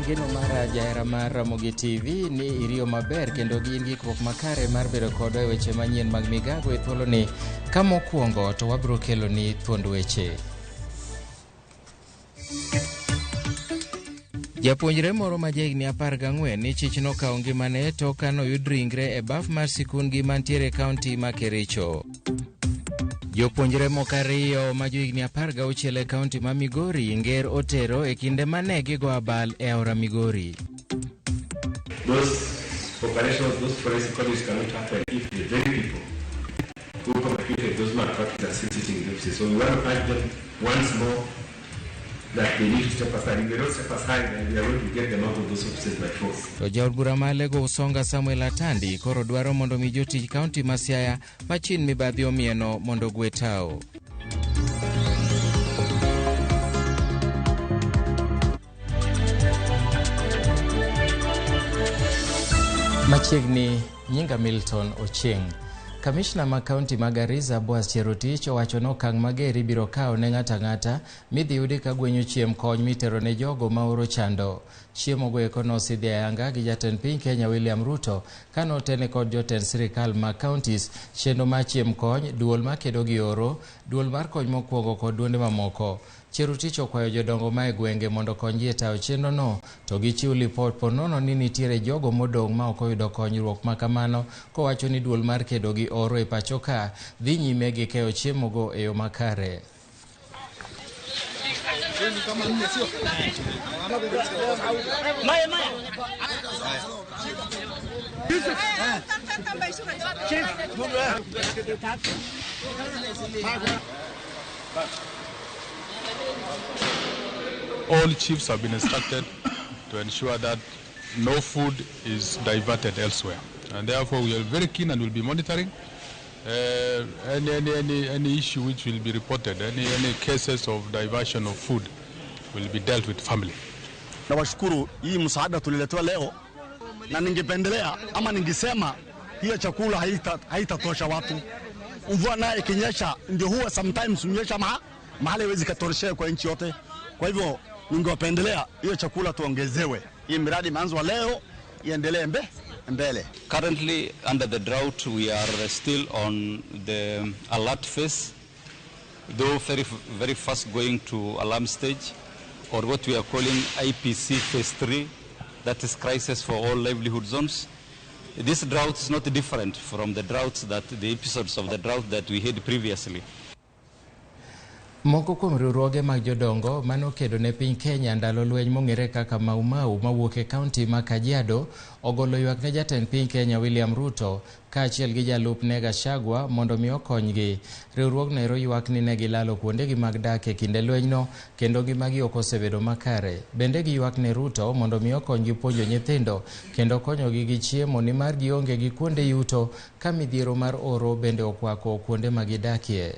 En geno mara jahera mar Ramogi TV ni iriyo maber kendo gin gikruok makare mar bedo kodwa e weche manyien mag migago e thuoloni. Ka mokwongo to wabiro keloni thuond weche. Japuonjre moro ma jahigni 14 ni chich nokawo ngimane tok ka noyud ringre e baf mar sikundgi mantiere e kaunti ma Kericho. Jopuonjre moko ariyo ma johigni 16 e kaunti ma Migori nger otero e kinde ma ne gigo abal e aora Migori. Those operations, those forensic audits cannot happen if the very people who perpetrated those malpractices are still sitting in the offices. So we want to urge them once more that they need to step aside. If they don't step aside, then we are going to get them out of those offices by force. To jaod bura ma Alego Usonga Samuel Atandi koro dwaro mondo mi jotich kaunti ma Siaya machin mibadhi omieno mondo ogwe tawo. Machiegni nyinga Milton Ochieng. Kamishna ma kaunti ma Garissa Boaz Cherotich owacho ni okang' mager ibiro kawo ne ng'ato ang'ata midhi yudi ka gwenyo chiemb kony mitero ne jogo ma oro chando. Chiemo go eko nosidhi ayanga gi jatend piny Kenya William Ruto kane otene kod jotend sirikal mag counties, chenro mar chiemb kony, duol makedo gi oro, duol mar kony mokwongo kod duonde mamoko. Cherotich okwayo jodongo ma e gwenge mondo okonygi e tayo chenrono to gichiw lipot po nono ni nitiere jogo modong' ma ok oyudo konyruok ma kamano kowacho ni duol mar kedo gi oro e pacho ka dhi nyime gi keyo chiemogo e yo makare. All chiefs have been instructed to ensure that no food is diverted elsewhere. And therefore we are very keen and will be monitoring any issue which will be reported, any cases of diversion of food will be dealt with firmly. Nawashukuru hii msaada tuliletewa leo, na ningependelea ama ningesema hiyo chakula haitatosha watu. Mvua naye ikinyesha ndio huwa sometimes hunyesha mahali haiwezi katoshea kwa nchi yote. Kwa hivyo ningewapendelea hiyo chakula tuongezewe. Hii miradi imeanzwa leo iendelee mbele. Currently under the drought we are still on the alert phase, though very, very fast going to alarm stage, or what we are calling IPC phase 3, that is crisis for all livelihood zones. This drought is not different from the droughts that the episodes of the drought that we had previously. Moko kuom riwruoge mag jodongo manokedo ne piny Kenya ndalo lweny mong'ere kaka Mau Mau mawuok e kaunti ma Kajiado ogolo ywak ne jatend piny Kenya William Ruto kaachiel gi jalupne Gachagua mondo mi okonygi. Riwruogno ero ywak ni ne gilalo kuondegi mag dak e kinde lwenyno kendo ngimagi ok osebedo makare. Bende giywak ne Ruto mondo mi okonygi puonjo nyithindo kendo konyogi gi chiemo nimar gionge gi kuonde yuto ka midhiero mar oro bende okwako kuonde ma gidakie.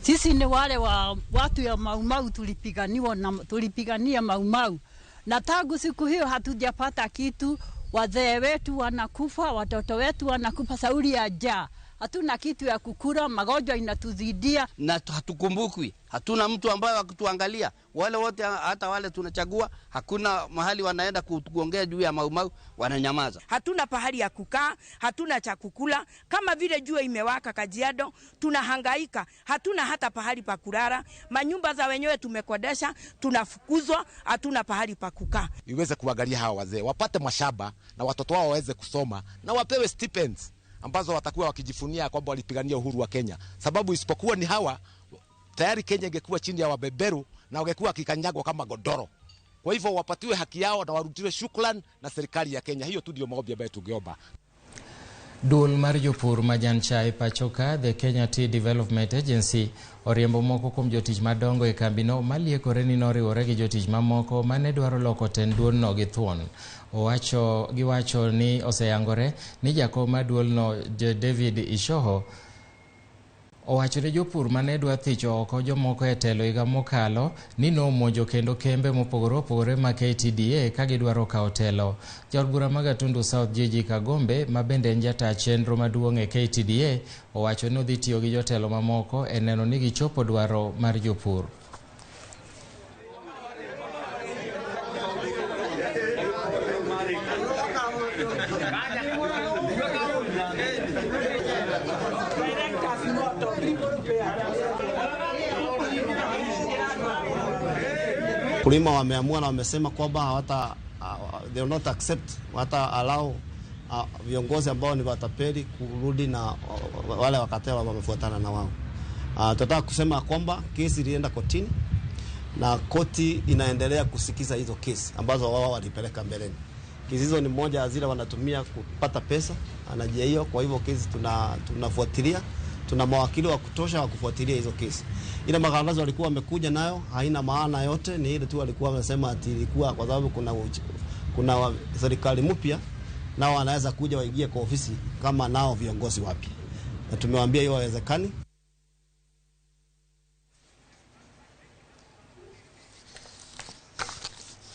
Sisi ni wale wa watu ya Mau Mau tulipiganiwa na tulipigania Mau Mau, na tangu siku hiyo hatujapata kitu. Wazee wetu wanakufa, watoto wetu wanakufa sauri ya njaa, hatuna kitu ya kukula, magonjwa inatuzidia na hatukumbukwi. Hatuna mtu ambaye wakutuangalia. Wale wote hata wale tunachagua hakuna mahali wanaenda kuongea juu ya Mau Mau, wananyamaza. Hatuna pahali ya kukaa, hatuna cha kukula, kama vile jua imewaka Kajiado, tunahangaika, hatuna hata pahali pa kulala, manyumba za wenyewe tumekodesha, tunafukuzwa, hatuna pahali pa kukaa. Iweze kuangalia hawa wazee, wapate mashamba na watoto wao waweze kusoma na wapewe stipends ambazo watakuwa wakijifunia kwamba walipigania uhuru wa Kenya. Sababu isipokuwa ni hawa, tayari Kenya ingekuwa chini ya wabeberu na wangekuwa wakikanyagwa kama godoro. Kwa hivyo wapatiwe haki yao na warudiwe shukrani na serikali ya Kenya. Hiyo tu ndio maombi ambayo tungeomba. Duol mar jopur majan chai pacho ka, The Kenya Tea Development Agency, oriembo moko kuom jotich madongo e kambino maliekore ni noriwore gi jotich mamoko mane dwaro loko tend duolno gi thuon. Giwacho ni oseyangore ni jakom mar duolno David Ishoho Owacho ne jopur mane dwa thicho oko jomoko e telo higa mokalo ni nomonjo kendo kembe mopogore opogore ma KTDA ka gidwaro kawo telo. Jaod bura ma Gatundu South JJ Kagombe ma bende en jata chenro maduong' e KTDA owacho ni odhi tiyo gi jotelo mamoko e neno ni gichopo dwaro mar jopur. Wakulima wameamua na wamesema kwamba hawata they will not accept, hawata allow viongozi ambao ni watapeli kurudi na wale wakatewa wamefuatana na wao. Tunataka kusema kwamba kesi ilienda kotini na koti inaendelea kusikiza hizo kesi ambazo wao walipeleka mbeleni. Kesi hizo ni moja ya zile wanatumia kupata pesa na njia hiyo. Kwa hivyo kesi tunafuatilia, tuna mawakili wa kutosha wa kufuatilia hizo kesi. Ile matangazo walikuwa wamekuja nayo haina maana yote, ni ile tu walikuwa wamesema ati ilikuwa kwa sababu kuna serikali mpya nao wanaweza kuja waingie kwa ofisi kama nao viongozi wapya, na tumewaambia hiyo haiwezekani.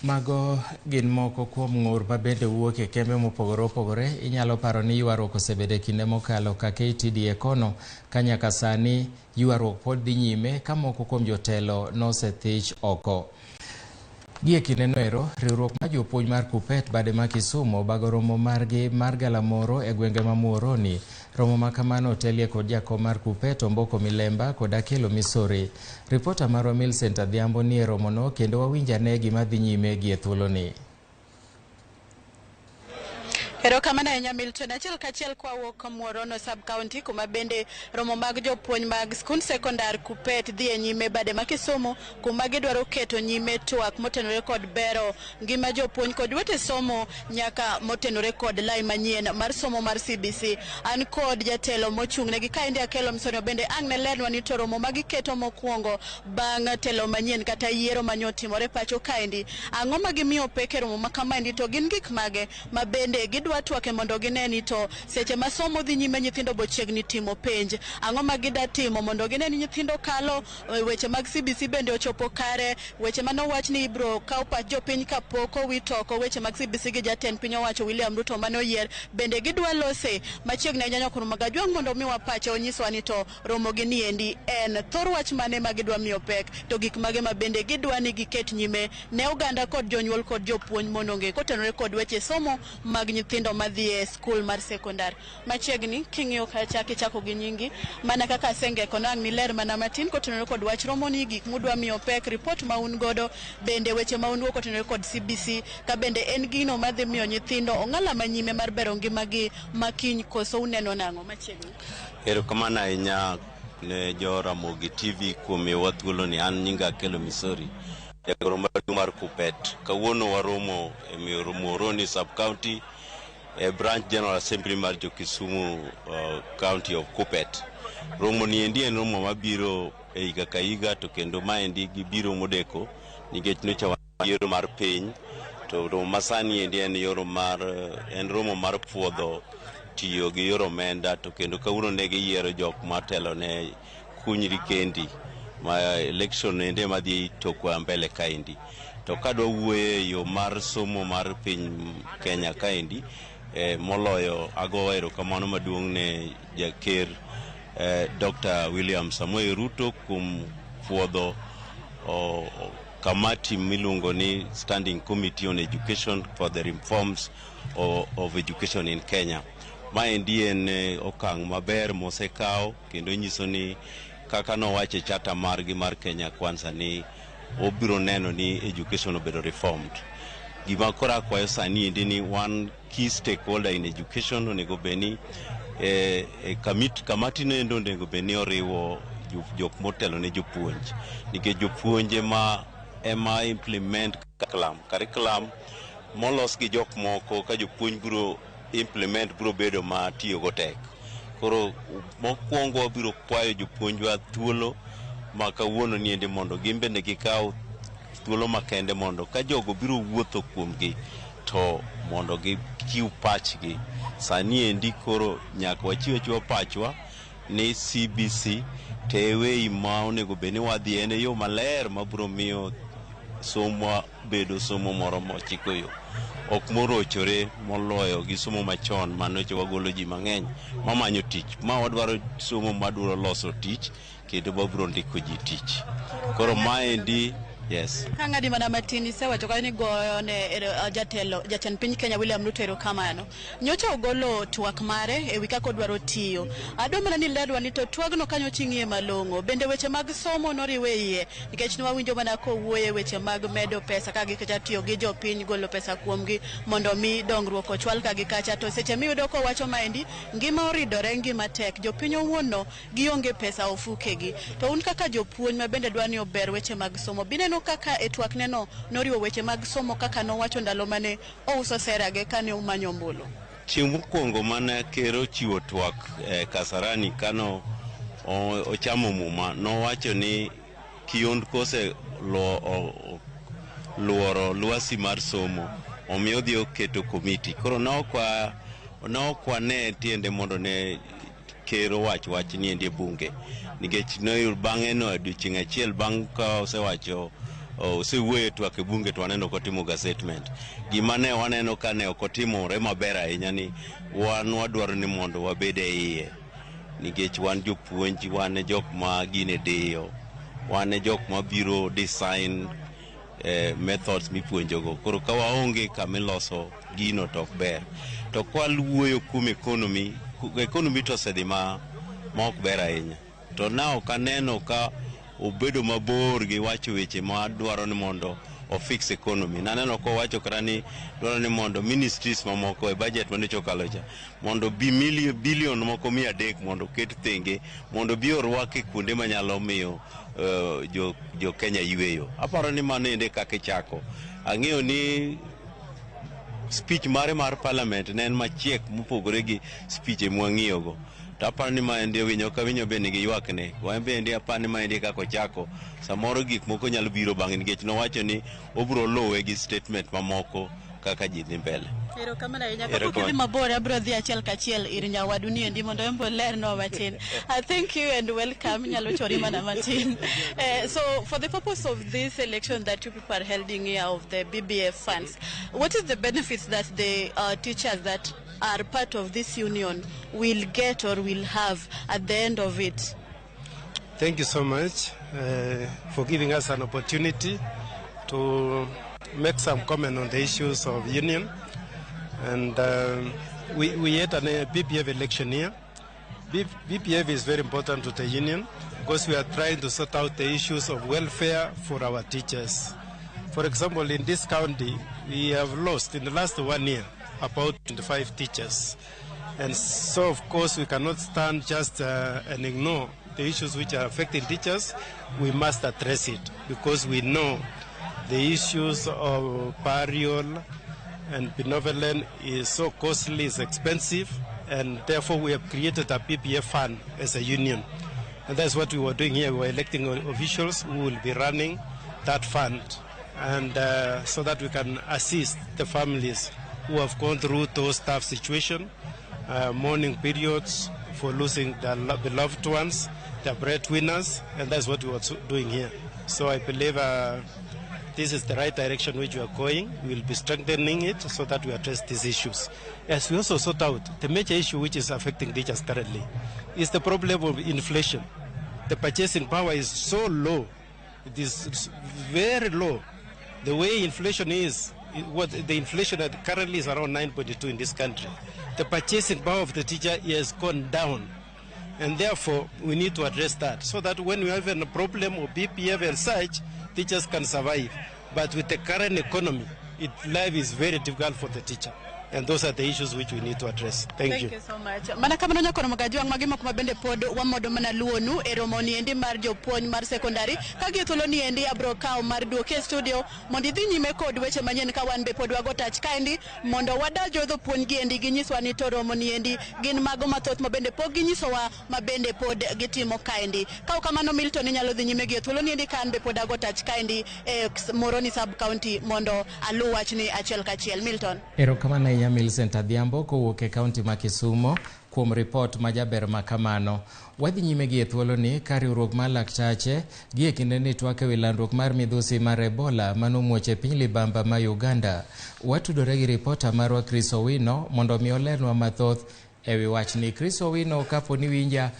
Mago gin moko kuom ng'ur ma bende wuok e kembe mopogore opogore. Inyalo paro ni ywaruok osebedo e kinde mokalo ka KTDA kono ka nyaka sani ywaruok pod dhi nyime ka moko kuom jotelo nosethich oko. Gie kindeno ero, riwruok mar jopuonj mar Kuppet bade ma Kisumu obago romo margi mar galamoro e gwenge ma Muhoroni. Romo ma kamano otelie kod jakom mar Kuppet Omboko Milemba kod Akelo Misori. Ripota marwa Millicent Adhiambo nie romono kendo wawinj ane gima dhi nyime gie thuoloni. Erokamano ahinya Milton. Achiel kachiel kwawuok Muhorono sub county kuma bende romo mag jopuonj mag skund sekondar Kuppet dhi e nyime bade ma Kisumu kuma gidwaro keto nyime twak motenore kod bero ngima jopuonj kod wete somo nyaka motenore kod lai manyien mar somo mar CBC. An kod jatelo mochung'negi kaendi Akelo Msonyo bende ang' ne lernwa ni to romo magiketo mokwongo bang' telo manyien kata yiero manyotimore pacho kaendi, ang'o ma gimiyo pek e romo ma kamaendi to gin gik mage ma bende gidwa twake mondo gine ni to seche ma somo dhi nyime nyithindo bochiegni timo penj, ang'o ma gida timo mondo gine ni nyithindo kalo, weche mag CBC bende ochopo kare, weche manowach ni ibro kaw pach jopiny kapok owit oko weche mag CBC gi jatend piny owacho William Ruto mane oyier, bende gidwa lose machiegni ahinya Nyakuno Magajwang' mondo omiwa pache onyiswa ni to romo gi niendi en thor wach mane ma gidwa miyo pek to gik mage ma bende gidwa ni giket nyime ne oganda kod jonyuol kod jopuonj mondo ong'e kotenore kod weche somo mag nyithindo madhi e skul mar sekondar. Machiegni king'iyo kacha kichako gi nyingi mana kaka asengeko no ang' niler mana matin kotenore kod wach romo ni gik mudwa miyo pek, report ma un godo bende weche ma un go kotenore kod CBC ka bende en gino madhi miyo nyithindo ong'ala manyime mar bero ngimagi makiny koso uneno nang'o machiegni? Erokamano ahinya ne jo Ramogi TV kuom miyowa thuolo ni. An nyinga Akelo Misori, jagoro maduong' mar Kuppet. Kawuono waromo e Muhoroni sub county e branch General Assembly mar jo Kisumu County of Kuppet. Romo ni endi en romo mabiro e higa ka higa, to kendo maendi gibiro modeko nikech nyocha wan yiero mar piny, to romo masani endi en yoro mar en romo mar puodho tiyo gi yor omenda, to kendo kawuono ne giyiero jok matelo ne kunyri kendi ma election ende madhi tokwa mbele kaendi. To kadwa wuoyo e yo mar somo mar piny Kenya kaendi, moloyo ago erokamano maduong' ne jaker Dr. William Samoei Ruto kuom puodho kamati miluongo ni Standing Committee on Education for the Reforms of Education in Kenya. Maendi en okang' maber mosekaw kendo nyiso ni kaka nowacho e charter margi mar Kenya Kwanza ni obiro neno ni education obedo reformed. Gima koro akwayo sani endi ni one key stakeholder in education onego bed ni kamati no endo onego bed ni oriwo jok motelo ne jopuonj, nikech jopuonj ema implement curriculum molos gi jok moko ka jopuonj biro implement biro bedo ma tiyogo tek. Koro mokwongo wabiro kwayo jopuonjwa thuolo ma kawuono ni endi mondo gin bende gikaw thuolo makende mondo ka jogo biro wuotho kuomgi to mondo gichiw pachgi. Sani endi koro nyaka wachiw achiwa pachwa ni CBC to e way ma onego bed ni wadhi en e yo maler mabiro miyo somo bedo somo moro mochiko yo ok morochore moloyo gi somo machon manocho wagolo ji mang'eny mamanyo tich ma wadwaro somo madwaro loso tich kendo mabiro ndiko ji tich koro maendi yes Ka ng'adi mana matin isewacho kanyo ni goyo ne jatelo jatend piny Kenya William Ruto erokamano. Nyocha ogolo twak mare ewi kaka odwaro tiyo. Adwa mana ni lerwa ni to twagno kanyo ching'iye malong'o. Bende weche mag somo noriwe iye nikech nwawinjo mana kowuoye weche mag medo pesa ka gikacha tiyo gi jopiny golo pesa kuomgi mondo mi dongruok ochwal ka gi kacha to seche miyudo kowacho maendi ngima oridore ngima tek jopiny owuon no gionge pesa ofukegi. To un kaka jopuonj ma bende dwa ni ober weche mag somo bineno kaka e twak neno noriwo weche mag somo kaka nowacho ndalo mane ouso sera ge kane omanyo ombulu. Chieng' mokwongo mane ker ochiwo twak e Kasarani kano ochamo muma nowacho ni kiondko ose luoro lwasi mar somo omiyo odhi oketo komiti koro ne ok wane tiende mondo ne ker owach wach ni endi e bunge nikech noyud bang'e no odiochieng' achiel bang' ka osewacho osewuoyo e twak e bunge to waneno kotimo gazettement gima ne waneno ka ne ok otimore maber ahinya ni wan wadwaro ni mondo wabed e iye nikech wan jopuonj wan e jok ma gine diyo wan e jok ma biro design methods mipuonjogo koro ka waonge kamiloso gino to ok ber to kwawuoyo kuom economy economy to osedhi ma ok ber ahinya to na ok aneno ka obedo mabor gi wacho weche ma dwaro ni mondo ofix economy naneno kowacho kata ni dwaro ni mondo ministries mamoko e budget manyocha okalo cha mondo bi bilion moko 300 mondo oket thenge mondo bi orwak e kuonde manyalo miyo jo Kenya yweyo aparo ni mano ende kaka ichako ang'eyo ni speech mare mar parliament ne en machiek mopogore gi speech mwang'iyogo to aparo ni maendi winyo ka winyo be nigi ywakne wan bende aparo ni maendi kaka ochako samoro gik moko nyalo biro bang'e nikech nowacho ni obiro luwe gi statement mamoko kaka ji dhi mbele. Erokamano ahinya. Kapok idhi mabor, abiro dhi achiel kachiel ir nyawadu ni endi mondo en be olernwa matin. Thank you and welcome. Inyalo chori mana matin. So for the purpose of this election that you people are holding here of the BBF funds, what is the benefits that the teachers that are part of this union will get or will have at the end of it? Thank you so much for giving us an opportunity to make some comment on the issues of union. And we had a BPF election here. BPF is very important to the union because we are trying to sort out the issues of welfare for our teachers. For example, in this county, we have lost in the last 1 year about 25 teachers. And so, of course, we cannot stand just and ignore the issues which are affecting teachers. We must address it because we know the issues of burial and benevolence is so costly, it's expensive, and therefore we have created a PPF fund as a union. And that's what we were doing here. We were electing officials who will be running that fund, and so that we can assist the families who have gone through those tough situations, mourning periods for losing their beloved ones, their breadwinners, and that's what we were doing here. So I believe this is the right direction which we are going. We will be strengthening it so that we address these issues. As we also sort out the major issue which is affecting teachers currently is the problem of inflation. The purchasing power is so low. It is very low. The way inflation is, what the inflation that currently is around 9.2 in this country. The purchasing power of the teacher has gone down. And therefore, we need to address that so that when we have a problem of BPF and such, teachers can survive. But with the current economy, life is very difficult for the teacher. And those are the issues which we need to address. Thank you. Thank you so much. Mana kamano nyakoro magajwang' magi moko ma bende pod wamodo mana luonu e romo ni endi mar jopuonj mar sekondari ka gi thuolo ni endi abro kawo mar duoki e studio mondo idhi nyime kod weche manyien ka wan be pod wago tach kaendi mondo wada jodho puonj gi endi ginyiswa ni to romo ni endi gin mago mathoth ma bende pok ginyisowa ma bende pod gitimo kaendi. Ka ok kamano Milton inyalo dhi nyime gi e thuolo ni endi ka an be pod ago tach kaendi e Moroni sub county mondo alu wachni achiel kachiel. Milton. Erokamano ahinya. ahinya Millicent Adhiambo kowuok e kaunti ma Kisumo kuom ripot ma jaber ma kamano. Wadhi nyime gi e thuoloni ka riwruok mar laktache gi e kindeni twak ewi landruok mar midhusi mar Ebola manomuoch e piny libamba ma Uganda. Watudore gi ripota marwa Chris Owino mondo mi olernwa mathoth ewi wachni. Chris Owino, kapo ni winja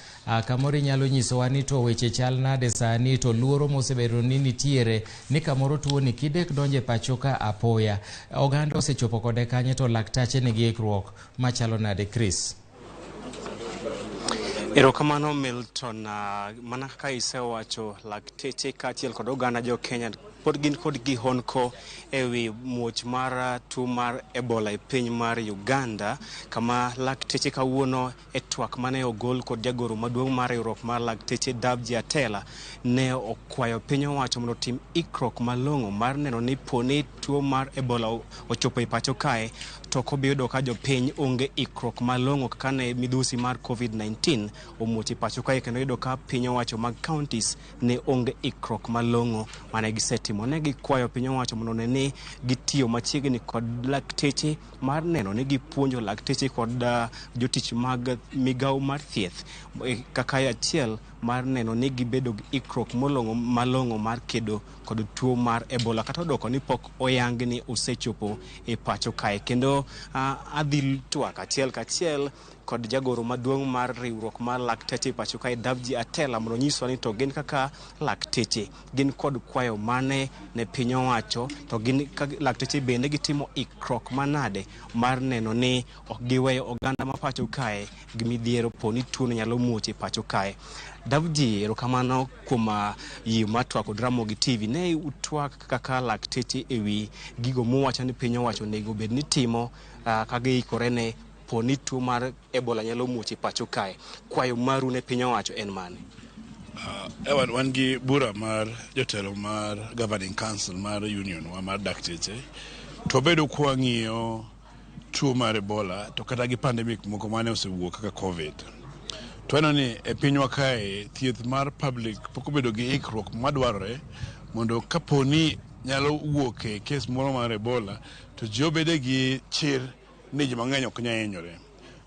kamoro inyalo nyisowa ni to weche chal nade sani to luoro mosebedo ni nitiere ni kamoro tuo ni kidek donjo e pacho ka apoya. Oganda osechopo kode kanye to laktache nigi ikruok machalo nade Chris? Erokamano Milton, mana kaka isewacho lakteche kaachiel kod oganda jo Kenya pod gin kod gihonko ewi muoch mar tuo mar Ebola e piny mar Uganda, kama lakteche kawuono e twak mane ogol kod jagoro maduong' mar riwruok mar lakteche Davji Atela ne okwayo piny owacho mondo otim ikruok malong'o mar neno ni poni tuo mar Ebola ochopo e pacho kae to ok obi yudo ka jopiny onge ikruok malong'o kaka ne midhusi mar COVID-19 omuoch e pacho kae kendo yudo ka piny owacho mag counties ne onge ikruok malong'o mane gisetimo. Ne gikwayo piny owacho mondo one ni gitiyo machiegni kod lakteche mar neno ni gipuonjo lakteche kod jotich mag migawo mar thieth kaka achiel mar neno ni gibedo gi ikruok molong'o malong'o mar kedo kod tuo mar Ebola kata odoko ni pok oyang ni osechopo e pacho kae. Kendo adhi twak achiel kachiel kod jagoro maduong' mar riwruok mar lakteche e pacho kae Davji Atela mondo onyiswa ni to gin kaka lakteche gin kod kwayo mane ne piny owacho to gin lakteche bende gitimo ikruok manade mar neno ni ok giweyo oganda ma pacho kae gi midhiero po ni tuono nyalo muoch e pacho kae. Davji, erokamano kuom yie mar twak kod Ramogi TV. Ne utwak kaka lakteche ewi gigo muwacho ni piny owacho onego bed ni timo ka giikore ne po ni tuo mar Ebola nyalo muoch e pacho kae. Kwayo maru ne piny owacho en mane? Ewan, wan gi bura mar jotelo mar governing council mar union wa mar dakteche to wabedo kwang'iyo tuo mar Ebola to kata gi pandemic moko mane osewuok kaka COVID. To waneno ni e pinywa kae thieth mar public pok obedo gi ikruok madwarore mondo kapo ni nyalo wuok e kes moro mar Ebola to ji obede gi chir ni ji mang'eny ok nyal hinyore.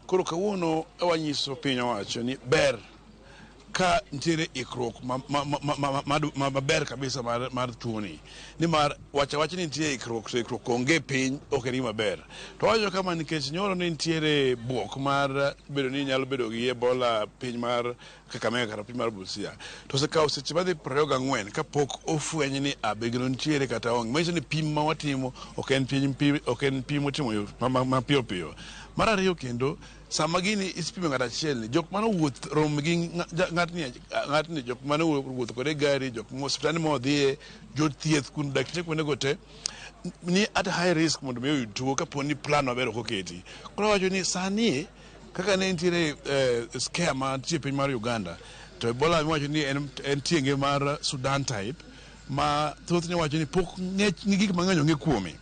Koro kawuono wanyiso piny owacho ni ber ka nitiere ikruok maber kabisa mar tuoni nimar wacha wach ni nitie ikruok to ikruok onge piny ok en gima ber. To wawacho kama nikech nyoro ne nitiere buok mar bedo ni nyalo bedo gi Ebola piny mar Kakamega kata piny mar Busia. To osekawo seche madhi 24 kapok ofweny ni be gino nitiere kata onge. Manyiso ni pim ma watimo ok en pim motimo mapiyo piyo. Mar ariyo kendo, sama gini isipimo ng'ato achiel ni jok mane owuoth rom gi ng'atni jok mane owuotho kode e gari, jok osiptande modhiye, jothieth kuond dakteche kuondego te ni at high risk mondo mi oyud tuo kapo ni plan maber ok oketi. Koro awacho ni sani kaka ne nitiere scare mantie e piny mar Uganda to Ebola miwacho ni en tienge mar Sudan type ma thothne wacho ni pok gik mang'eny ong'e kuome.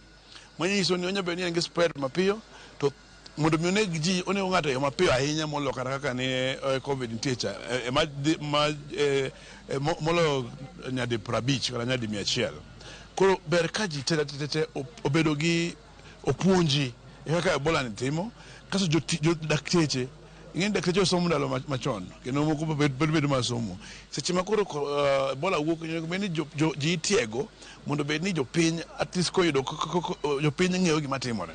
Manyiso ni onyalo bedo ni en gi spread mapiyo to mondo mi oneg ji onego ng'ato e yo mapiyo ahinya moloyo kata kaka ne COVID nitie cha moloyo nyadi 50 kata nyadi 100. Koro ber ka ji te te obedo gi opuonji e kaka Ebola ni timo kasto jo dakteche ing'e ni dakteche osomo ndalo machon kendo moko bedo masomo seche ma koro Ebola wuok onego bed ni ji itiego mondo bed ni jopiny at least koyudo jopiny ng'eyo gima timore.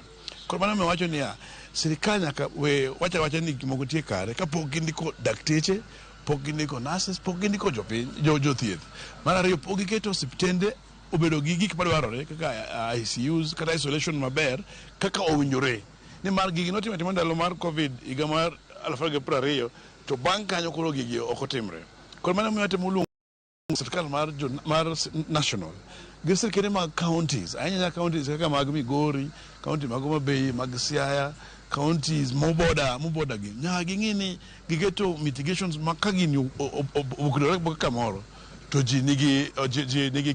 Koro mano omiyo wacho niya sirikal nyaka we wacho awacha ni gik moko nitie kare kapok gindiko dakteche, pok gindiko nurses, pok gindiko jopiny jothieth. Mar ariyo pok giketo osiptende obedo gi gik madwarore kaka ICUs kata isolation maber kaka owinjore. Nimar gigi notimo atima ndalo mar COVID higa mar 2020 to bang' kanyo koro gigi ok otimre. Koro mano omiyo watemo luongo sirikal mar national gi sirkende mag counties ahinya ahinya counties kaka mag Migori, county mag Homa Bay, mag Siaya, counties moboda gi nyaka ging'i ni giketo mitigations ma ka gini obukore kamoro to ji nigi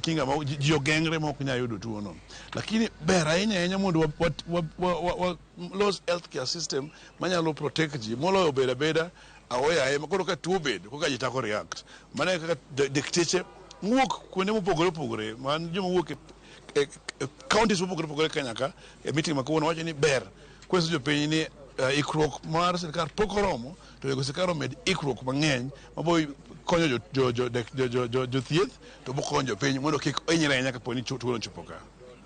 kinga ma ji ogeng're ma ok nyal yudo tuo no. Lakini ber ahinya ahinya mondo wa los healthcare system manyalo protect ji moloyo bedo abeda aoyaye ma koro ka tuo obedo koka ji chako react. Mano e kaka dakteche wuok kuonde mopogore opogore man joma wuok e counties mopogore opogore Kenya ka e meeting ma kawuono wacho ni ber Kwenyiso jopiny ni ikruok mar sirikal pok oromo, to onego sirikal omed ikruok mang'eny mabo konyo jothieth to bokonyo jopiny mondo kik hinyre ahinya kapo ni tuono ochopo ka.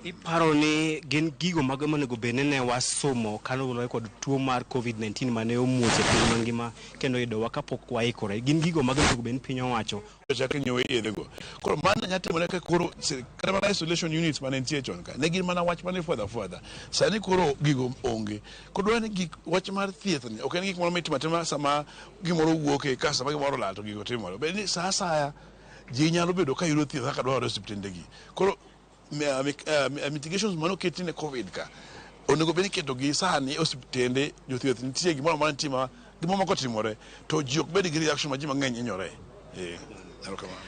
Iparo ni gin gigo mago monego bed ni ne wasomo kaluwore kod tuo mar COVID-19 mane omuoch e piny mangima kendo yudowa kapok waikore. Gin gigo mago monego bed ni piny owacho ochak nyiewo yedhego. Koro mano nyalo timore ka koro kata mana isolation units mane nitie chon ka ne gin mana wach mane fwadha fwadha. Sani koro gigo onge. Koro dwarore ni gik wach mar thieth ni ok en gik moro mitimo atima sama gimoro owuok ka sama gimoro olal to gigo timore. Bed ni sa asaya ji nyalo bedo ka yudo thieth kaka dwarore e osiptende gi. Koro mitigations mane oketi ne COVID ka onego bed ni iketo gi sani e osiptende, jothieth nitie, gimoro amora nitie ma gimoro moko timore to ji ok bed gi reaction ma ji mang'eny hinyore. Erokamano.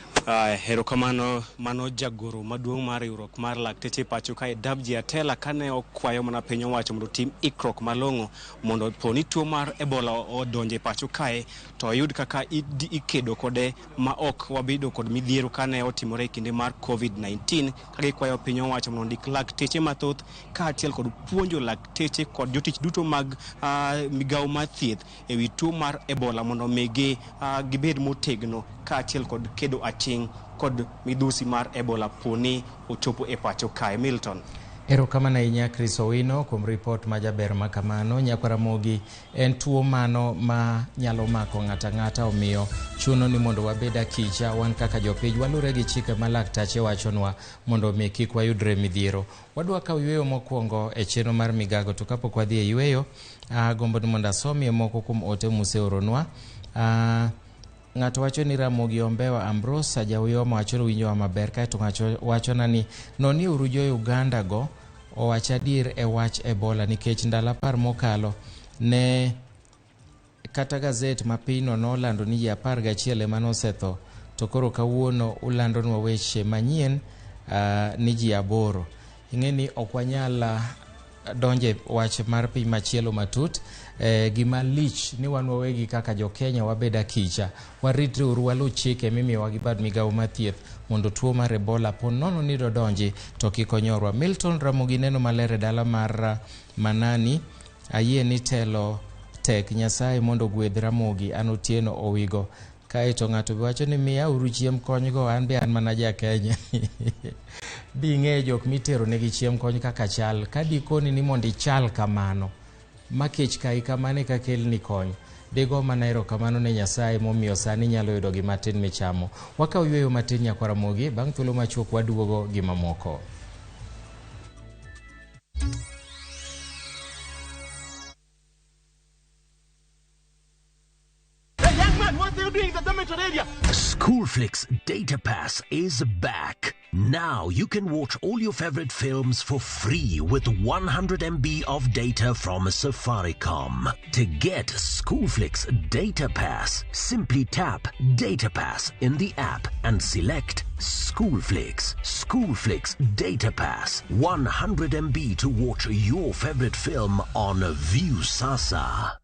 Erokamano. Mano jagoro maduong' mar riwruok mar lakteche pacho kae Davji Atela kane okwayo mana piny owacho mondo otim ikruok malong'o mondo po ni tuo mar Ebola odonjo e pacho kae to oyud kaka ikedo kode ma ok wabedo kod midhiero kane otimore e kinde mar COVID-19 ka gikwayo piny owacho mondo ondik lakteche mathoth kaachiel kod puonjo lakteche kod jotich duto mag migawo mar thieth ewi tuo mar Ebola mondo omigi gibed motegno kaachiel kod kedo aching' kod midhusi mar Ebola poni ochopo e pacho kae. Milton. Erokamano ahinya Chris Owino kuom ripot ma jaber ma kamano. Nyakwaramogi en tuo mano ma nyalo mako ng'ato ang'ata, omiyo chuno ni mondo wabed akicha wan kaka jopiny walure gi chike ma laktache wachonwa mondo omi kik wayudre midhiero. Wadwa kawo yweyo mokwongo e chenro mar migago, to kapok wadhi e yweyo, agombo ni mondo asomie moko kuom ote museoronwa. Ng'ato wacho ni Ramogi Ombewa Ambrose Jauyoma wacho ni winjowa maber, kaeto ng'ato wachona ni noni uru jo Uganda go owach adier e wach Ebola nikech ndalo 10 mokalo ne kata gazet ma pinyno nolando ni ji 11 ema nosetho, to koro kawuono ulandonwa weche manyien ni ji 8. Ing'e ni ok wanyal donje wach mar piny machielo matut. Gima lich ni wan wawegi kaka jo-Kenya wabed akicha, waritre uru, waluw chike mimiyowa gi bad migawo mar thieth mondo tuo mar Ebola po nono ni dodonji to kik onyorwa. Milton Ramogi neno maler e dala mar Manani, ayie ni telo tek, Nyasaye mondo ogwedh Ramogi, an Otieno Owigo. Kaeto ng'ato be wacho ni miya uru chiemb konygo, an be an mana ja Kenya. Ding'e jok mitero negi chiemb kony kaka chal, ka dikoni ni mondo ichal kamano ma kech kai kamano eka kelni kony, digo mana erokamano ne Nyasaye momiyo sani inyalo yudo gima tin michamo. Wakaw yweyo matin nyakwaramogi, bang' thuolo machuok waduogo gi mamoko. Hey, young man, what are you doing in the dormitory area? Schoolflix Data Pass is back. Now you can watch all your favorite films for free with 100 MB of data from Safaricom. To get Schoolflix Data Pass, simply tap Data Pass in the app and select Schoolflix. Schoolflix Data Pass, 100 MB to watch your favorite film on Viusasa.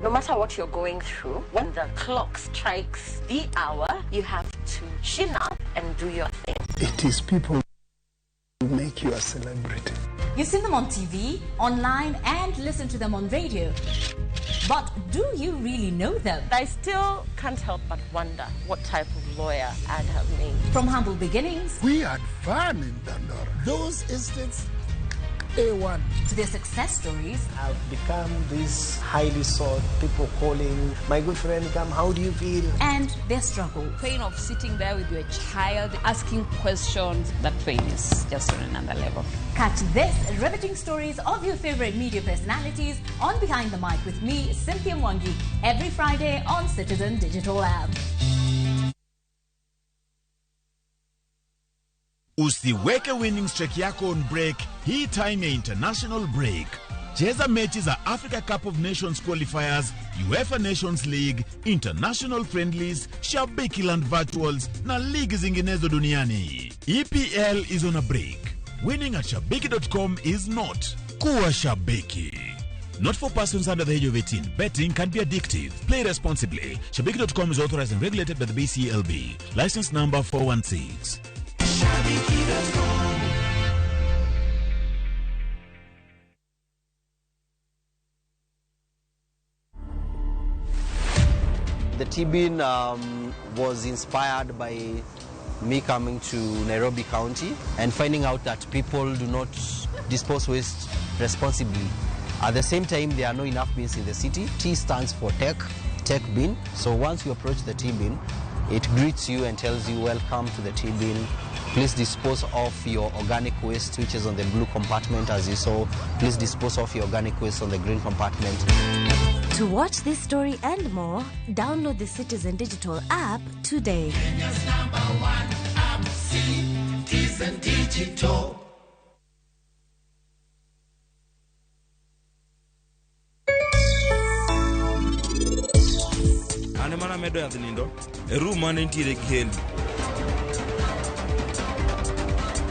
No matter what you're going through, when the clock strikes the hour, you have to chin up and do your thing. It is people who make you a celebrity. You've seen them on TV, online, and listen to them on radio. But do you really know them? I still can't help but wonder what type of lawyer I'd have made. From humble beginnings. We had fun in Dandora. Those estates, A1. To their success stories. I've become this highly sought, people calling, my good friend, come, how do you feel? And their struggle. Pain of sitting there with your child, asking questions, that pain is just on another level. Catch this riveting stories of your favorite media personalities on Behind the Mic with me, Cynthia Mwangi, every Friday on Citizen Digital Lab. Usiweke winning streak yako on break hii time ya international break. Cheza mechi za Africa Cup of Nations qualifiers, UEFA Nations League, international friendlies, Shabiki Land virtuals na ligi zinginezo duniani. EPL is on a break. Winning at shabiki.com is not. Kuwa shabiki. Not for persons under the age of 18. Betting can be addictive. Play responsibly. Shabiki.com is authorized and regulated by the BCLB. License number 416. Shabiki.com. The T-bin was inspired by me coming to Nairobi County and finding out that people do not dispose waste responsibly. At the same time, there are no enough bins in the city. T stands for tech, tech bin. So once you approach the T-bin, it greets you and tells you, welcome to the T-bin. Please dispose of your organic waste, which is on the blue compartment, as you saw. Please dispose of your organic waste on the green compartment. To watch this story and more, download the Citizen Digital app today. Kenya's number one app, Citizen Digital. An ema namedo yadh nindo e room mane nitiere gi Heli.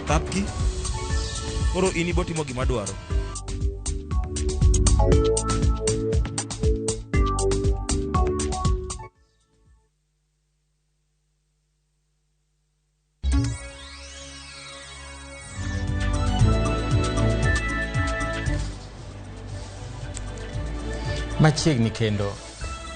Thapki. Koro in ibotimo gima adwaro. Machiegni kendo.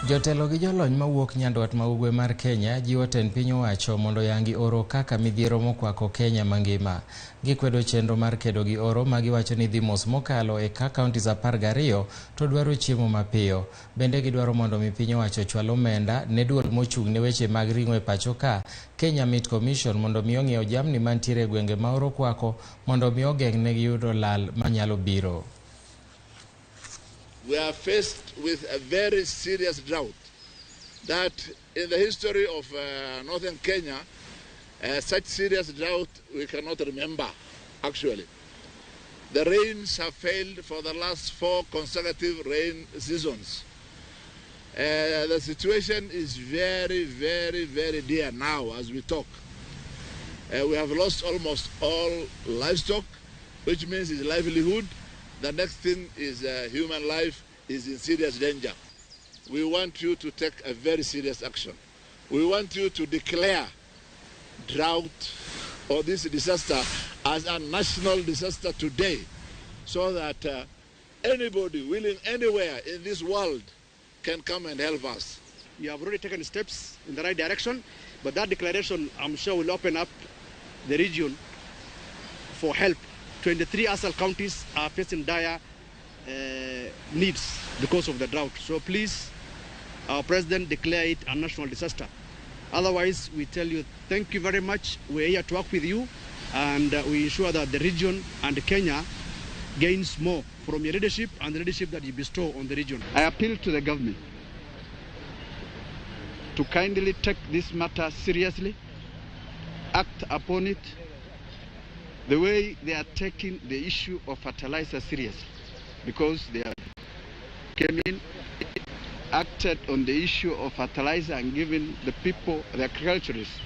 Jotelo gi jolony mawuok nyandwat ma ugwe mar Kenya jiwo tend piny owacho mondo oyangi oro kaka midhiero mokwako Kenya mangima. Gikwedo chenro mar kedo gi oro ma giwacho ni dhi mos mokalo e ka counties 12 to dwaro chiemo mapiyo. Bende gidwaro mondo mi piny owacho ochwal omenda ne duol mochung' ne weche mag ring'o e pacho ka Kenya Meat Commission mondo mi ong'iew jamni mantiere e gwenge ma oro kwako mondo mi ogeng' ne giyudo lal manyalo biro. We are faced with a very serious drought that in the history of northern Kenya, such serious drought we cannot remember, actually. The rains have failed for the last 4 consecutive rain seasons. The situation is very, very, very dire now as we talk. We have lost almost all livestock, which means its livelihood. The next thing is human life is in serious danger. We want you to take a very serious action. We want you to declare drought or this disaster as a national disaster today, so that anybody willing anywhere in this world can come and help us. You have already taken steps in the right direction, but that declaration, I'm sure, will open up the region for help. 23 ASAL counties are facing dire needs because of the drought. So please, our president, declare it a national disaster. Otherwise, we tell you thank you very much. We're here to work with you, and we ensure that the region and Kenya gains more from your leadership and the leadership that you bestow on the region. I appeal to the government to kindly take this matter seriously, act upon it, the way they are taking the issue of fertilizer seriously, because they have came in, acted on the issue of fertilizer and given the people, the agriculturists.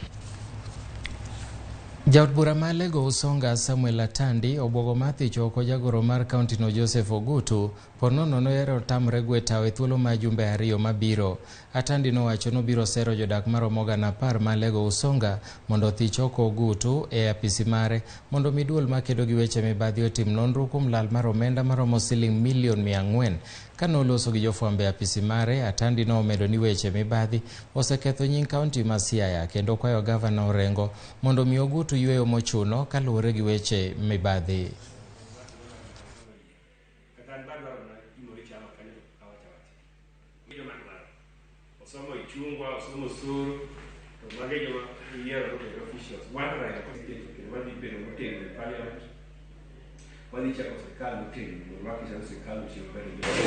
Jaod bura ma Lego Usonga Samuel Atandi obwogo mathich oko jagoro mar kaunti no Joseph Ogutu po nono noyero tamre gwe tawo e thuolo ma jumbe 2 mabiro. Atandi nowacho nobiro sero jodak maromo gana 10 ma Lego Usonga mondo othich oko Ogutu e apisi mare mondo mi duol makedo gi weche mibadhi otim nonro kuom lal mar omenda maromo siling milion 400. Kanoloso gi jofwambo e apisi mare, Atandi nomedo ni weche mibadhi oseketho nying kaunti ma Siaya kendo kwayo gavana Orengo mondo mi Ogutu yweyo mochuno kaluwore gi weche mibadhi.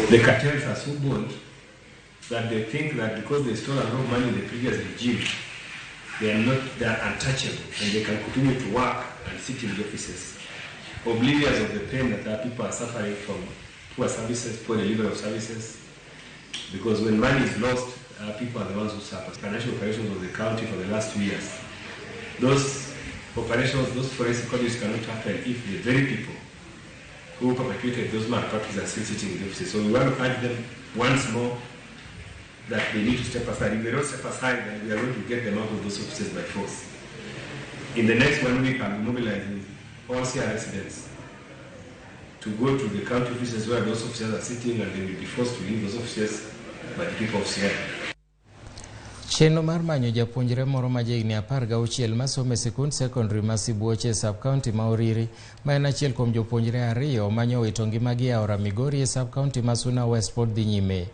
The cartels are so bold that they think that because they stole a lot of money in the previous regime, they are untouchable and they can continue to work and sit in the offices, oblivious of the pain that our people are suffering from poor services, poor delivery of services. Because when money is lost, our people are the ones who suffer. Financial operations of the county for the last 2 years, those operations, those forensic audits cannot happen if the very people who perpetrated those malpractices are still sitting in the offices. So we want to urge them once more that they need to step aside. If they don't step aside, then we are going to get them out of those offices by force. In the next 1 week, I'll be mobilizing all CR residents to go to the county offices where those officers are sitting, and they will be forced to leave those offices by the people of Siaya. Chenro mar manyo japuonjre moro ma jahigni 16 masomo e sikund sekondari ma Sibuoche e sub-county ma Uriri, ma en achiel kuom jopuonjre 2 manyowito ngimagi e aora Migori e sub-county ma Suna West pod dhi nyime.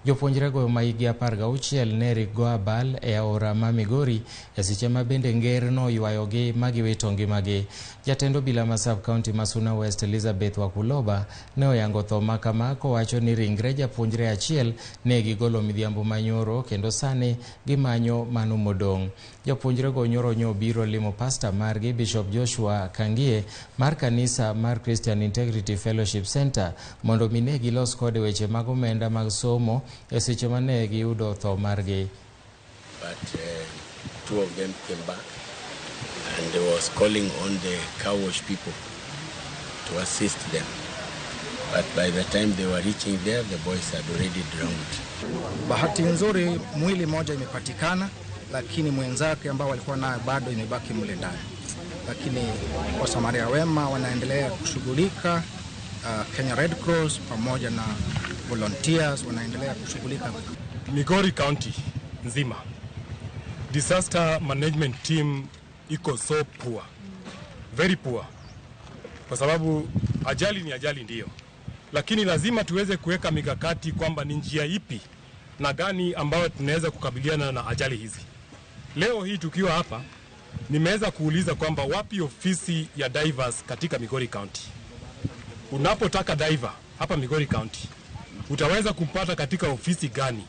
Jopuonjrego ma hikgi 16 ne rik go abal e aora ma Migori e seche ma bende nger noywayogi ma giwito ngimagi. Jatend obila ma sub-county ma Suna West Elizabeth Wakuloba ne oyango tho ma kama kowacho ni ringre japuonjre achiel ne gigolo midhiambo manyoro kendo sani gimanyo mano modong'. Jopuonjrego nyoro nyo biro limo pasta margi Bishop Joshua Kangie mar kanisa mar Christian Integrity Fellowship Center mondo mi ne gilos kode weche mag omenda mag somo e seche mane giyudo tho margi. But 2 of them came back and they was calling on the car wash people to assist them. But by the time they were reaching there, the boys had already drowned. Bahati nzuri mwili moja imepatikana, lakini mwenzake ambao walikuwa nayo bado imebaki mle ndani. Lakini wasamaria wema wanaendelea kushughulika, Kenya Red Cross pamoja na volunteers wanaendelea kushughulika. Migori County nzima disaster management team iko so poor, very poor, kwa sababu ajali ni ajali ndio, lakini lazima tuweze kuweka mikakati kwamba ni njia ipi na gani ambayo tunaweza kukabiliana na ajali hizi. Leo hii tukiwa hapa nimeweza kuuliza kwamba wapi ofisi ya divers katika Migori County. Unapotaka diver hapa Migori County utaweza kumpata katika ofisi gani?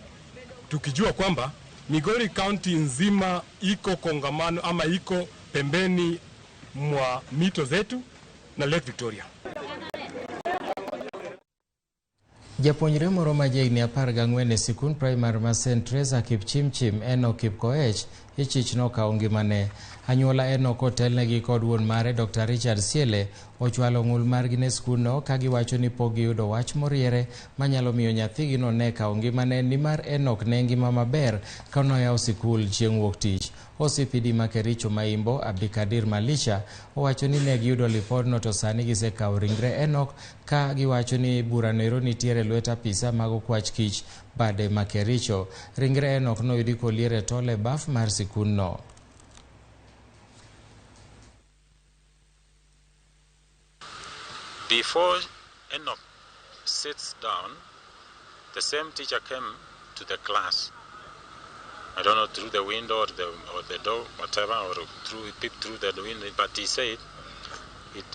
Tukijua kwamba Migori County nzima iko kongamano ama iko pembeni mwa mito zetu na Lake Victoria. Japuonjre moro ma jahigni 14 e sikund primary ma St. Teresa Kipchimchim Enock Kipkoech ichich nokawo ngimane. Anyuola Enock otelnegi kod wuon mare Dr. Richard Siele ochwalo ng'ul margi ne skundno ka giwacho ni pok giyudo wach moriere manyalo miyo nyathigino ne kawo ngimane nimar Enock ne ngima maber kanoyawo sikul chieng' wuok tich. OCPD ma Kericho Maimbo Abdikadir Malisha owacho ni ne giyudo lipodno to sani gisekawo ringre Enock ka giwacho ni burano ero nitiere lwet apisa mag okwach kich bade ma Kericho. Ringre Enock noyudi kolier e tol e baf mar sikundno. Before Enoch sits down, the same teacher came to the class. I don't know, through the window or the door, whatever, or through peeped through the window, but he said,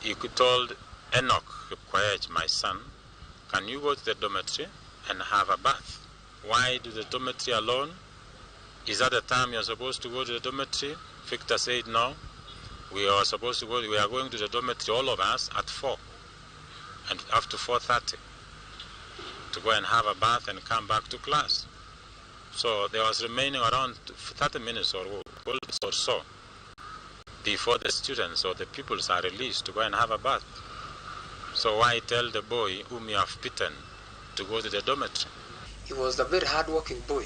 he told Enoch Kipkoech, my son, can you go to the dormitory and have a bath? Why do the dormitory alone? Is that the time you're supposed to go to the dormitory? Victor said, no. We are supposed to go, we are going to the dormitory, all of us, at 4. And up to 4:30 to go and have a bath and come back to class. So there was remaining around 30 minutes or so before the students or the pupils are released to go and have a bath. So why tell the boy whom you have beaten to go to the dormitory? He was a very hard-working boy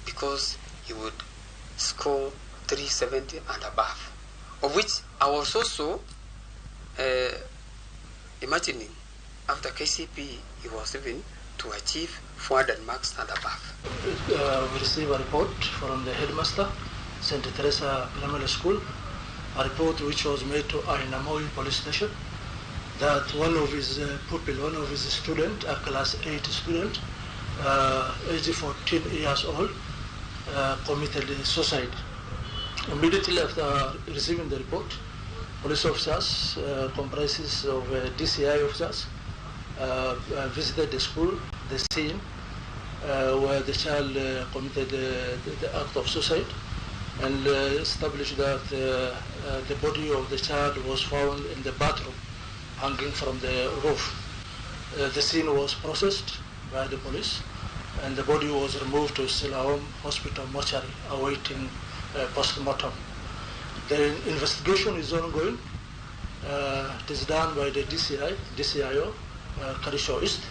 because he would score 370 and above, of which I was also imagining after KCPE he was even to achieve 400 marks and above. We received a report from the headmaster, St. Teresa Primary School, a report which was made to Ainamoi Police Station that one of his pupil, one of his student, a class 8 student, age 14 years old, committed suicide. Immediately after receiving the report, police officers, comprises of DCI officers, visited the school, the scene where the child committed the act of suicide, and established that the body of the child was found in the bathroom, hanging from the roof. The scene was processed by the police, and the body was removed to Siloam Hospital mortuary, awaiting post-mortem. The investigation is ongoing. It is done by the DCI, DCIO, Kericho East.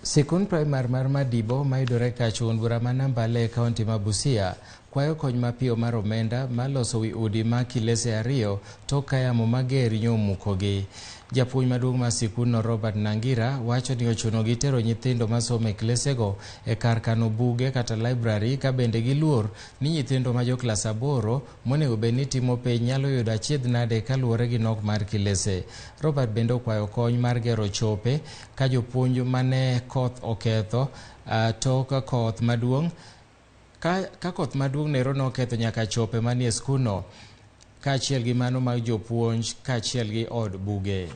Sikund primar mar Madibo mayudore kachun bura ma Nambale e kaunti ma Busia kwayo kony mapiyo mar omenda mar loso wi udi ma kilese 2 tok ka yamo mager nyomukogi. Japuonj maduong' mar sikundno Robert Nangira wacho ni ochunogi tero nyithindo masomo e klesego e kar kano buge kata library ka bende giluor ni nyithindo ma joklas 8 monego bed ni timo penj nyalo yudo achiedh nade kaluwore gi nok mar kilese. Robert bende okwayo kony mar gero chope ka jopuonj mane koth oketho tok koth maduong' ka koth maduong' nero noketho nyaka chope manie skundno kaachiel gi mano mag jopuonj kaachiel gi od buge.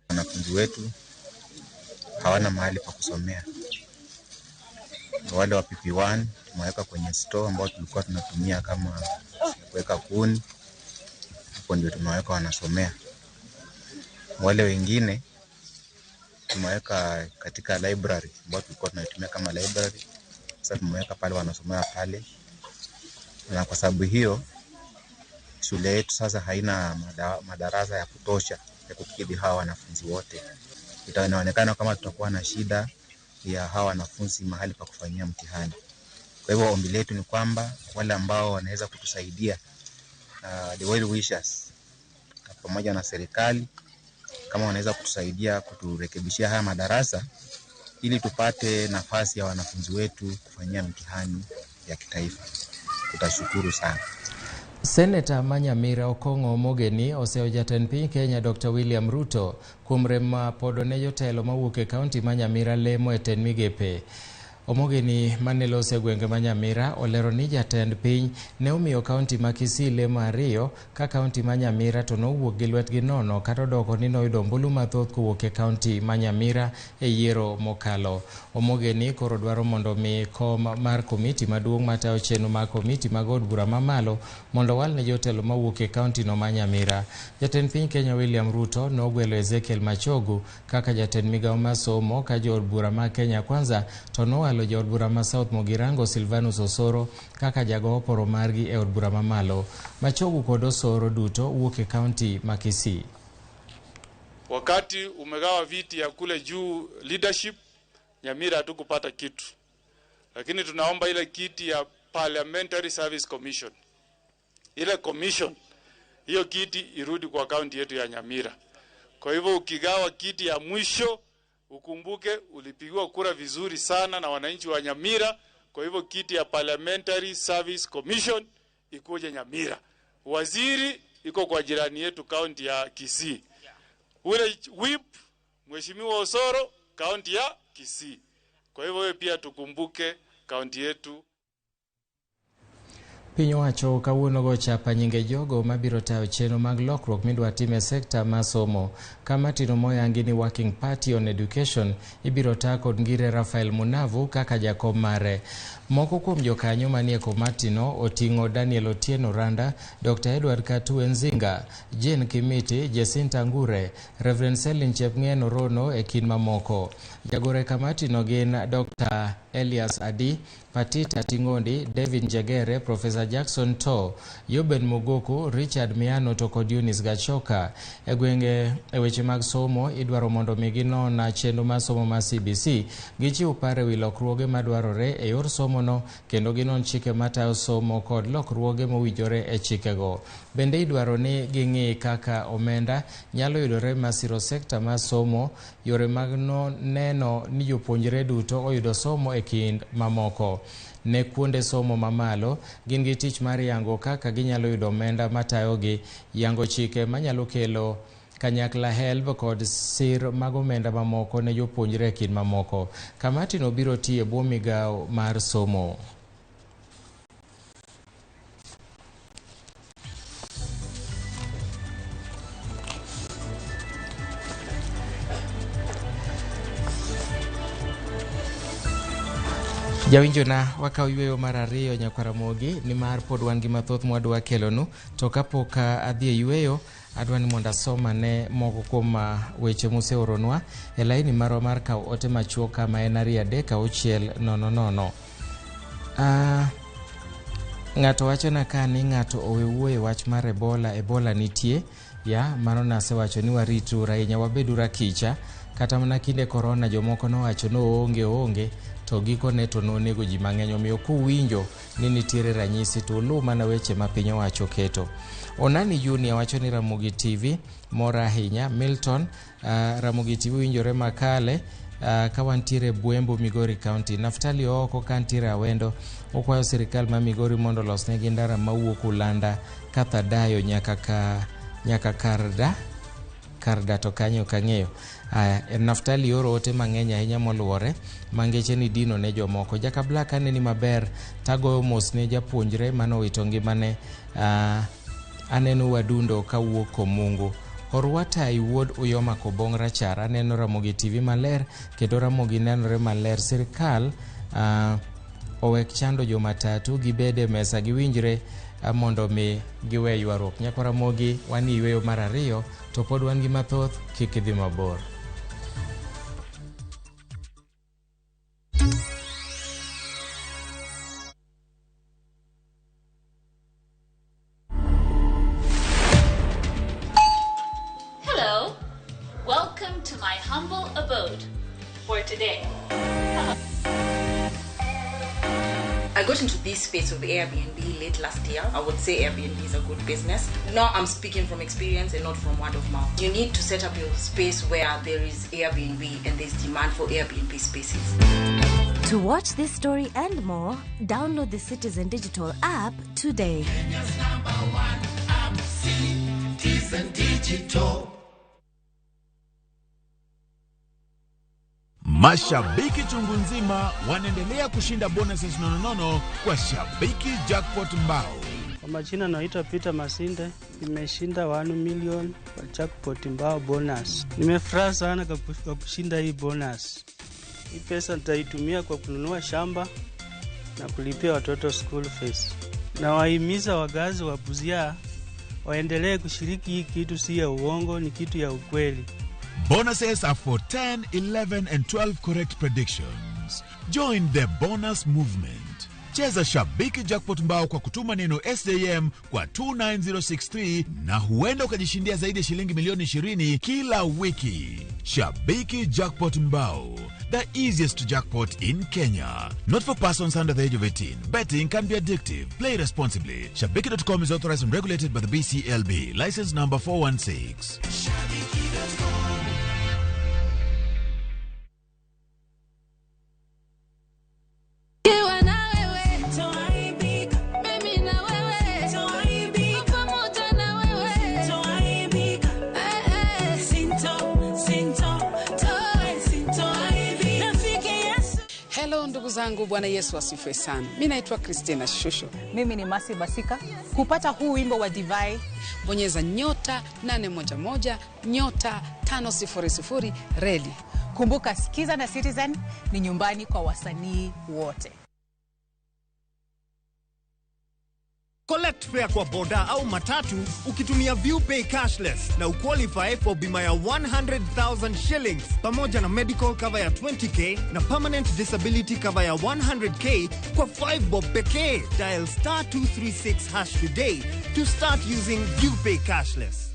Wanafunzi wetu hawana mahali pa kusomea. Wale wa PP1 tumeweka kwenye store ambao tulikuwa tunatumia kama kuweka kuni, hapo ndio tumeweka wanasomea. Wale wengine tumeweka katika library ambao tulikuwa tunaitumia kama library, sasa tumeweka pale wanasomea pale. Na kwa sababu hiyo shule yetu sasa haina madarasa ya kutosha ya kukidhi hawa wanafunzi wote. Itaonekana kama tutakuwa na shida ya hawa wanafunzi mahali pa kufanyia mtihani. Kwa hivyo ombi letu ni kwamba wale ambao wanaweza kutusaidia, the well wishers pamoja na serikali, kama wanaweza kutusaidia kuturekebishia haya madarasa ili tupate nafasi ya wanafunzi wetu kufanyia mtihani ya kitaifa, tutashukuru sana. Seneta ma Nyamira Okong'o Mogeni oseyo jatend piny Kenya Dr. William Ruto kuom rem ma podo ne jotelo mawuok e kaunti ma Nyamira lemo e tend migepe. Omogeni mane loso e gwenge ma Nyamira olero ni jatend piny ne omiyo kaunti ma Kisii lemo 2 ka kaunti ma Nyamira to nowuok gi lwetgi nono kata odoko ni noyudo ombulu mathoth kowuok e kaunti ma Nyamira e yiero mokalo. Omogeni koro dwaro mondo mi kom mar komiti maduong' matayo chenro mag komiti mag od bura mamalo mondo owal ne jotelo mawuok e kaunti no ma Nyamira. Jatend piny Kenya William Ruto nogwelo Ezekiel Machogu kaka jatend migawo mar somo ka jood bura ma Kenya Kwanza to nowalo jood bura ma South Mugirango Silvanus Osoro kaka jago oporo margi e od bura mamalo. Machogu kod Osoro duto wuok e kaunti ma Kisii. Wakati umegawa viti ya kule juu leadership, Nyamira hatukupata kitu, lakini tunaomba ile kiti ya Parliamentary Service Commission, ile commission hiyo kiti irudi kwa kaunti yetu ya Nyamira. Kwa hivyo ukigawa kiti ya mwisho ukumbuke ulipigiwa kura vizuri sana na wananchi wa Nyamira. Kwa hivyo kiti ya Parliamentary Service Commission ikuje Nyamira. Waziri iko kwa jirani yetu kaunti ya Kisii. Ule whip Mheshimiwa Osoro kaunti ya Kisii. Kwa hivyo wewe pia tukumbuke kaunti yetu. Piny owacho kawuono go chapa nyinge jogo mabiro tayo chenro mag lokruok midwa tim e sekta mar somo. Kamati no moyangi ni Working Party on Education ibiro ta kod Ngire Rafael Munavu kaka jakom mare. Moko kuom jokanyo manie komati no oting'o Daniel Otieno Randa, Dr. Edward Katue Nzinga, Jane Kimiti, Jacinta Ngure, Reverend Selin Chepng'eno Rono e kind mamoko. Jagore kamati no gin Dr. Elias Adi, Patita Tingondi, David Njegere, Professor Jackson To, Yuben Mugoku, Richard Miano to kod Eunice Gachoka. E gwenge e weche mag somo idwaro mondo mi ginon chenro mar somo mar CBC, gichiw paro ewi lokruoge madwarore e yor somono kendo ginon chike matayo somo kod lokruoge mowinjore e chikego. Bende idwaro ni ging'i kaka omenda nyalo yudore masiro sekta mar somo, yore mag neno ni jopuonjre duto oyudo somo e kind mamoko. Ne kuonde somo mamalo gin gi tich mar yango kaka ginyalo yudo omenda matayogi, yango chike manyalo kelo kanyakla HELB kod sir mag omenda mamoko ne jopuonjre e kind mamoko. Kamati no biro tiyo e bwo migawo mar somo. Jawinjona wakaw yweyo mar ariyo nyakwaramogi nimar pod wan gi mathoth mwadwa kelonu, to kapok adhi e yweyo adwa ni mondo asomane moko kuom weche museoronwa e laini marwa mar kaw ote machuok kama en 2 3 6 0 0. Ng'ato wachona ka ni ng'ato owe wuoyo wach mar Ebola, Ebola nitie ya mano nasewacho ni waritu ahinya, wabedu rakicha. Kata mana kinde korona jomoko nowacho ni oonge, To gikone to nonego ji mang'eny. Omiyo kuwinjo ni nitiere ranyisi to uluw mana weche ma piny owacho keto. Onani Junior wacho ni Ramogi TV mora ahinya. Milton, Ramogi TV winjore makale ka wantiere Buembo, Migori County. Naftali Ooko kantiere Awendo okwayo sirikal ma Migori mondo olosnegi ndara mawuok Ulanda Kathadayo nyaka Karda to kanyo ok ang'eyo. Aya, Naftali oro ote mang'eny ahinya moluwore mangeche ni dino ne jomoko. Jaka Black aneni maber tagoyo mos ne japuonjre manowito ngimane. Aneno wadundo kawuok Komungu. Orwatai wuod Uyoma Kobong Rachar aneno Ramogi TV maler kendo Ramogi nenore maler. Sirikal owek chando jomatatu gibed e mesa giwinjre mondo mi giwe ywaruok. Nyakwa Ramogi wan e yweyo mar ariyo to pod wan gi mathoth, kik idhi mabor. Hello, welcome to my humble abode for today. I got into this space of Airbnb late last year. I would say Airbnb is a good business. Now I'm speaking from experience and not from word of mouth. You need to set up your space where there is Airbnb and there's demand for Airbnb spaces. To watch this story and more, download the Citizen Digital app today. Kenya's number one app, Citizen Digital. Mashabiki chungu nzima wanaendelea kushinda bonuses nononono kwa Shabiki Jackpot Mbao. Kwa majina naitwa Peter Masinde, nimeshinda 1 million kwa jackpot mbao bonus. Nimefurahi sana kwa kushinda hii bonus. Hii pesa nitaitumia kwa kununua shamba na kulipia watoto school fees. Nawahimiza wakazi wa Busia waendelee kushiriki hii kitu, si ya uongo, ni kitu ya ukweli. Bonuses are for 10, 11 and 12 correct predictions. Join the bonus movement. Cheza Shabiki Jackpot Mbao kwa kutuma neno SJM kwa 29063 na huenda ukajishindia zaidi ya shilingi milioni 20 kila wiki. Shabiki Jackpot Mbao, the easiest jackpot in Kenya. Not for persons under the age of 18. Betting can be addictive. Play responsibly. Shabiki.com is authorized and regulated by the BCLB. License number 416. Kiwa na wewe, toaibika. Mimi na wewe, toaibika. Pamoja na wewe, toaibika. Sinto, sinto, toe, sintoaibika. Nafike Yesu. Hello ndugu zangu, Bwana Yesu asifiwe sana. Mimi naitwa Christina Shusho. Mimi ni Masi Basika. Kupata huu wimbo wa Divai, bonyeza nyota 811 nyota 500 reli. Kumbuka, Sikiza na Citizen ni nyumbani kwa wasanii wote. Collect fare kwa boda au matatu ukitumia ViewPay cashless na uqualify for bima ya 100,000 shillings pamoja na medical cover ya 20k na permanent disability cover ya 100k kwa 5 bob pekee. Dial star 236 hash today to start using ViewPay cashless.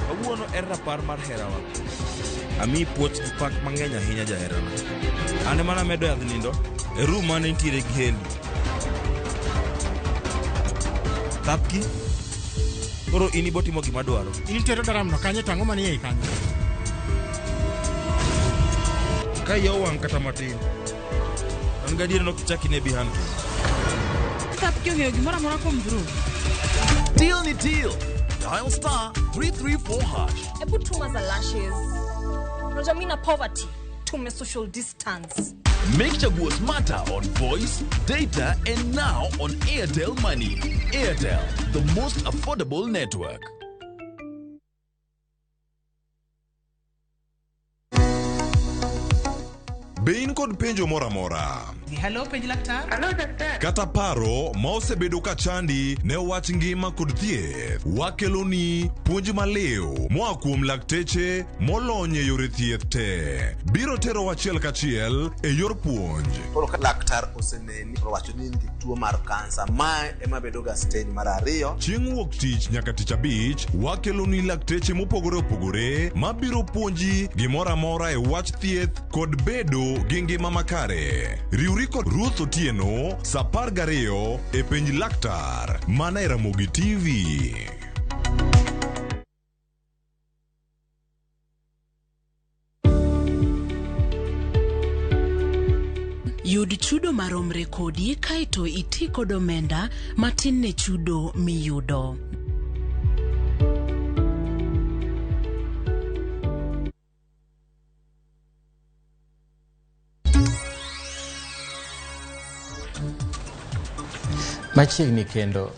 Kawuono en rapar mar herawa. Amiyi puoch gi pak mang'eny ahinya jaherana. An ema namedo yadh nindo e room mane nitiere gi Heli. Thapki, koro in ibotimo gima adwaro. In itero daramno kanye to ang'o manie iye kanyo? Ka iya owang' kata matin, an gadier ni ok ichak ine Bihan kendo. Thapki ong'eyo gimoro amora kuom Dhruv. Deal ni deal. Dial star 334 hash. Hebu tuma za lashes. Unajua mimi na poverty, tume social distance. Make Chaguo smarter on voice, data, and now on Airtel Money. Airtel, the most affordable network. Be in kod penjo moro amora? Hello, penj laktar. Hello, daktari. Kata paro ma osebedo ka chandi ne wach ngima kod thieth, wakeloni puonj maliw moa kuom lakteche molony e yore thieth te. Biro tero achiel kachiel e yor puonj. Koro ka laktar oseneni owacho ni in gi tuo mar kansa, mae ema bedo ga stage mar ariyo. Chieng' wuok tich nyaka tich abich, wakeloni lakteche mopogore opogore mabiro puonji gimoro amora e wach thieth kod bedo gi ngima makare. Riwri kod Ruth Otieno sa 12 e penj laktar mana e Ramogi TV. Yud chudo maromre kodi kaeto iti kod omenda matin ne chudo miyudo. Machiegni kendo,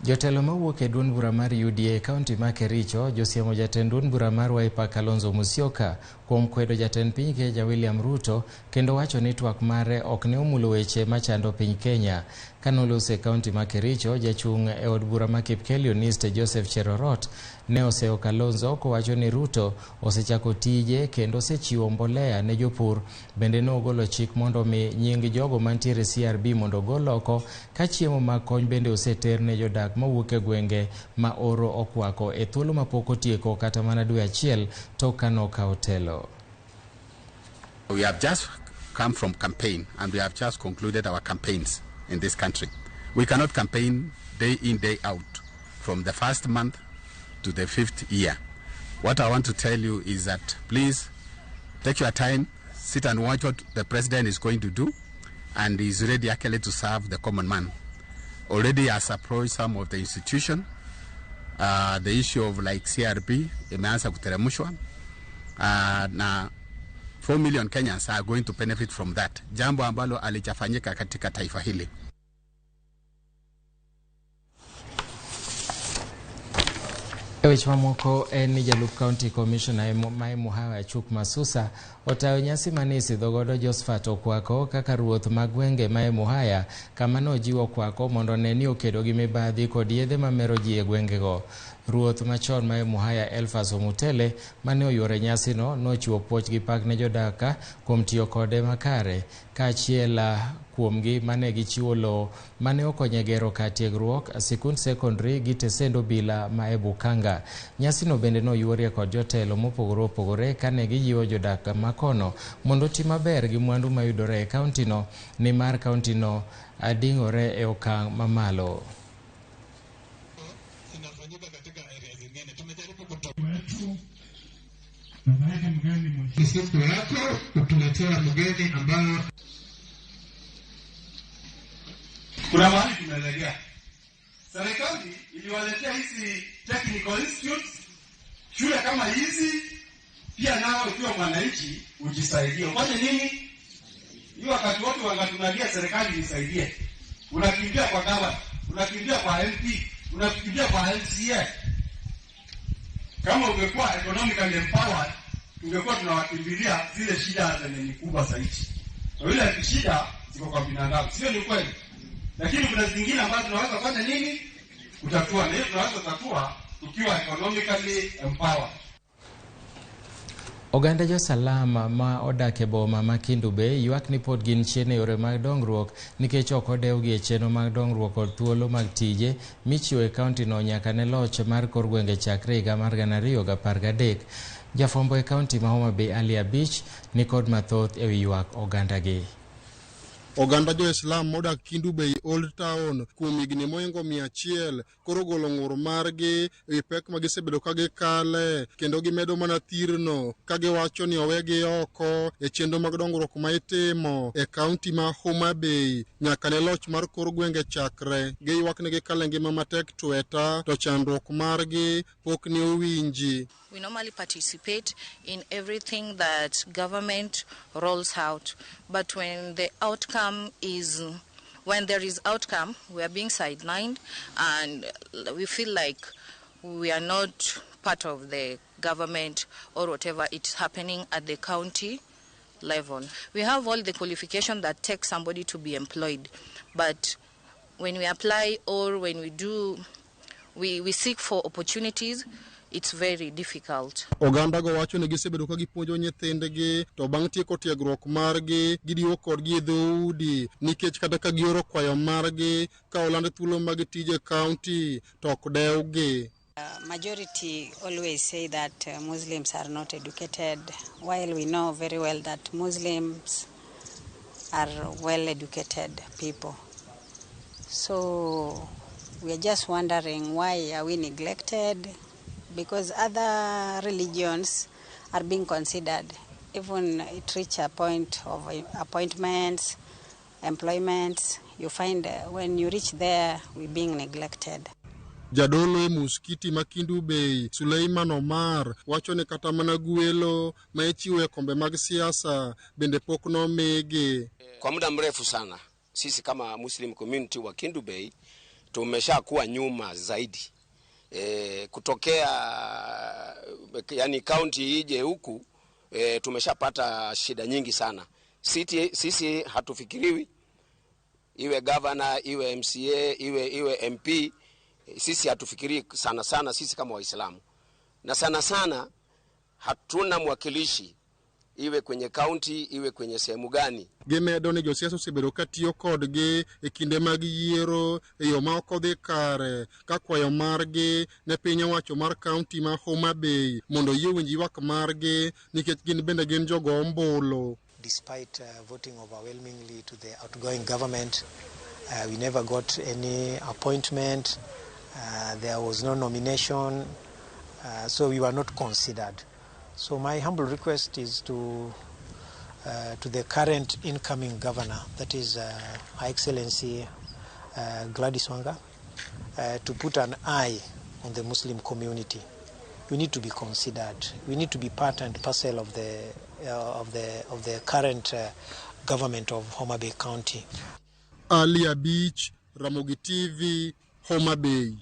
jotelo mawuok e duond bura mar UDA e kaunti ma Kericho josiemo jatend duond bura mar Wiper Kalonzo Musyoka kuom kwedo jatend piny Kenya William Ruto kendo wacho ni twak mare ok ne omulo weche machando piny Kenya. Kanoloso e kaunti ma Kericho, jachung' e od bura ma Kipkelion East Joseph Cherorot ne oseyo Kalonzo kowacho ni Ruto osechako tije kendo osechiwo mbolea ne jopur. Bende ne ogolo chik mondo mi nying jogo mantiere CRB mondo ogol oko ka chiemo mag kony bende oseter ne jodak mawuok e gwenge ma oro okwako e thuolo mapok otieko kata mana dwe achiel tok kanokawo telo. We have just come from campaign and we have just concluded our campaigns in this country. We cannot campaign day in, day out from the first month to the fifth year. What I want to tell you is that please take your time, sit and watch what the president is going to do, and he's ready actually to serve the common man. Already has approached some of the institution. The issue of like CRB imeanza kuteremshwa, na 4 million Kenyans are going to benefit from that. Jambo ambalo alijafanyika katika taifa hili. E weche mamoko en ni jalup county commissioner ma Muhawa Chuk Masusa otayo nyasi mane isidho godo Josephat Okwako kaka ruoth mag gwenge ma Muhaya, kama nojiwo Okwako mondo one ni okedo gi mibadhi kod yedhe mamero ji e gwengego. Ruoth machon ma Muhaya Elfas Omutele mane oyuoro e nyasino nochiwo puoch gi pak ne jodak kuom tiyo kode makare, kaachiel kuomgi mane gichiwo lowo mane okonyo e gero kar tiegruok, sikund sekondari gi tesend obila ma e Bukanga. Nyasino bende noyuorie kod jotelo mopogore opogore kane gijiwo jodak makono mondo oti maber gi mwandu mayudore e kauntino, nimar kauntino ding'ore e okang' mamalo. Siku yako kutuletea mgeni ambayo kuna mahali tumelegea. Serikali iliwaletea hizi technical institutes, shule kama hizi, pia nao ukiwa mwananchi ujisaidie. Ufanye nini? Hiyo wakati wote wangatunalia serikali isaidie. Unakimbia kwa gavana, unakimbia kwa MP, unakimbia kwa MCA. Kama ungekuwa economically empowered, tungekuwa tunawakimbilia zile shida zenye ni kubwa zaidi. Kwa ile shida ziko kwa binadamu, sio ni kweli? Lakini kuna zingine ambazo tunaweza kufanya nini? Kutatua. Na hiyo tunaweza kutatua tukiwa economically empowered. Oganda josalama ma odak e boma ma Kendu Bay ywak ni pod gin chien e yore mag dongruok nikech ok odewgi e chenro mag dongruok kod thuolo mag tije michiwo e kauntino nyaka ne loch mar kor gwenge chakre higa mar 2013. Jafwambo e kaunti ma Homa Bay Ali Abich nikod mathoth ewi ywak ogandagi. Oganda jo-Islam modak Kendu Bay Old Town kuom higni mohingo 100 koro golo ng'ur margi ewi pek ma gisebedo ka gikale kendo gimedo mana thirno ka giwacho ni owegi oko e chenro mag dongruok ma itimo e kaunti ma Homa Bay nyaka ne loch mar kor gwenge chakre. Giywak ni gikale ngima matek tweta to chandruok margi pok ne owinji. We normally participate in everything that government rolls out, but when the outcome is, when there is outcome, we are being sidelined and we feel like we are not part of the government or whatever is happening at the county level. We have all the qualification that takes somebody to be employed, but when we apply or when we do, we seek for opportunities, it's very difficult. Oganda go wacho ni gisebedo ka gipuonjo nyithindgi to bang' tieko tiegruok margi gidiwo kodgi e dhoudi nikech kata ka gioro kwayo margi ka oland thuolo mag tije kaunti to ok dewgi. Majority always say that Muslims are not educated, while we know very well that Muslims are well-educated people. So we are just wondering, why are we neglected? Because other religions are being considered. Even it reach a point of appointments, employments, you find when you reach there, we're being neglected. Jadolo e muskiti ma Kendu Bay, Suleiman Omar, wacho ni kata mana gwelo ma ichiwo e kombe mag siasa bende pok nomigi. Kwa muda mrefu sana sisi kama Muslim community wa Kendu Bay tumeshakuwa nyuma zaidi. Kutokea yani county ije huku, tumeshapata shida nyingi sana. Sisi hatufikiriwi, iwe governor, iwe MCA, iwe MP, sisi hatufikiri sana sana sisi kama Waislamu. Na sana sana hatuna mwakilishi, iwe kwenye county, iwe kwenye sehemu gani. Gimedo ni josiasa osebedo ka tiyo kodgi e kinde mag yiero e yo ma ok odhi kare ka kwayo margi ne piny owacho mar kaunti ma Homa Bay mondo oyie winj ywak margi nikech gin bende gin jogo ombulu. Despite voting overwhelmingly to the outgoing government, we never got any appointment, there was no nomination, so we were not considered. So my humble request is to the current incoming governor, that is Her Excellency Gladys Wanga, to put an eye on the Muslim community. We need to be considered. We need to be part and parcel of the current government of Homa Bay County. Alia Beach, Ramogi TV, Homa Bay.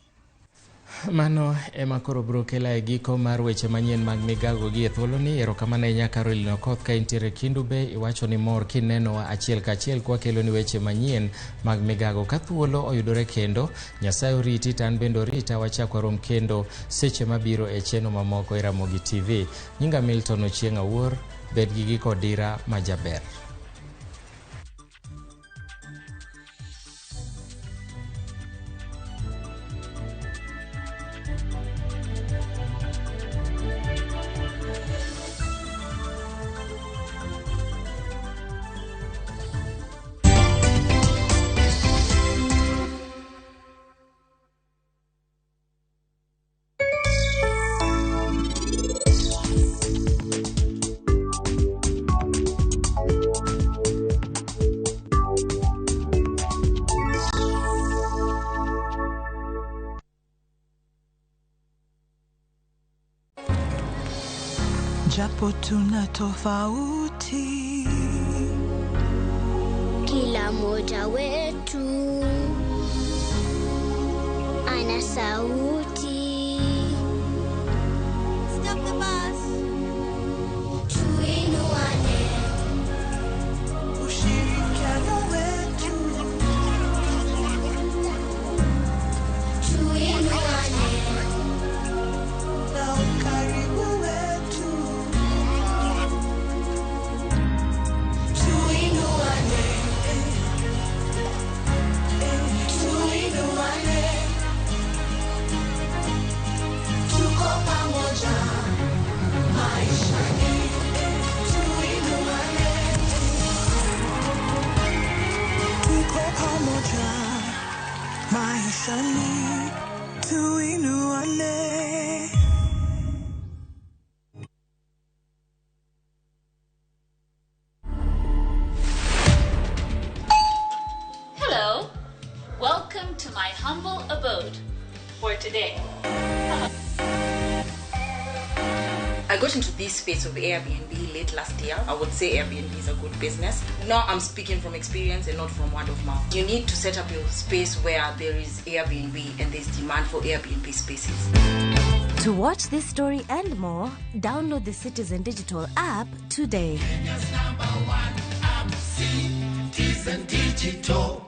Mano ema koro biro kela e giko mar weche manyien mag migago gi e thuoloni. Erokamano ahinya Caroline Okoth ka intiere Kendu Bay, iwacho ni mor kinenowa achiel kachiel kwakelo ni weche manyien mag migago. Ka thuolo oyudore kendo, Nyasaye oriti to an bende orita, wachak warom kendo seche mabiro e chenro mamoko e Ramogi TV. Nyinga Milton Ochieng' Awuor, bed gi giko dira majaber. Japo tuna tofauti, kila mmoja wetu ana sauti. Stop the bus. Tuinuane, ushirikiano wetu. Tuinuane na ukaribu wetu. Tuinuane, tuinuane, tuko pamoja maishani. Tuinuane, tuko pamoja maishani. Tuinuane. Hello, welcome to my humble abode for today. I got into this space of Airbnb late last year. I would say Airbnb is a good business. Now I'm speaking from experience and not from word of mouth. You need to set up your space where there is Airbnb and there's demand for Airbnb spaces. To watch this story and more, download the Citizen Digital app today. Kenya's number one app, Citizen Digital.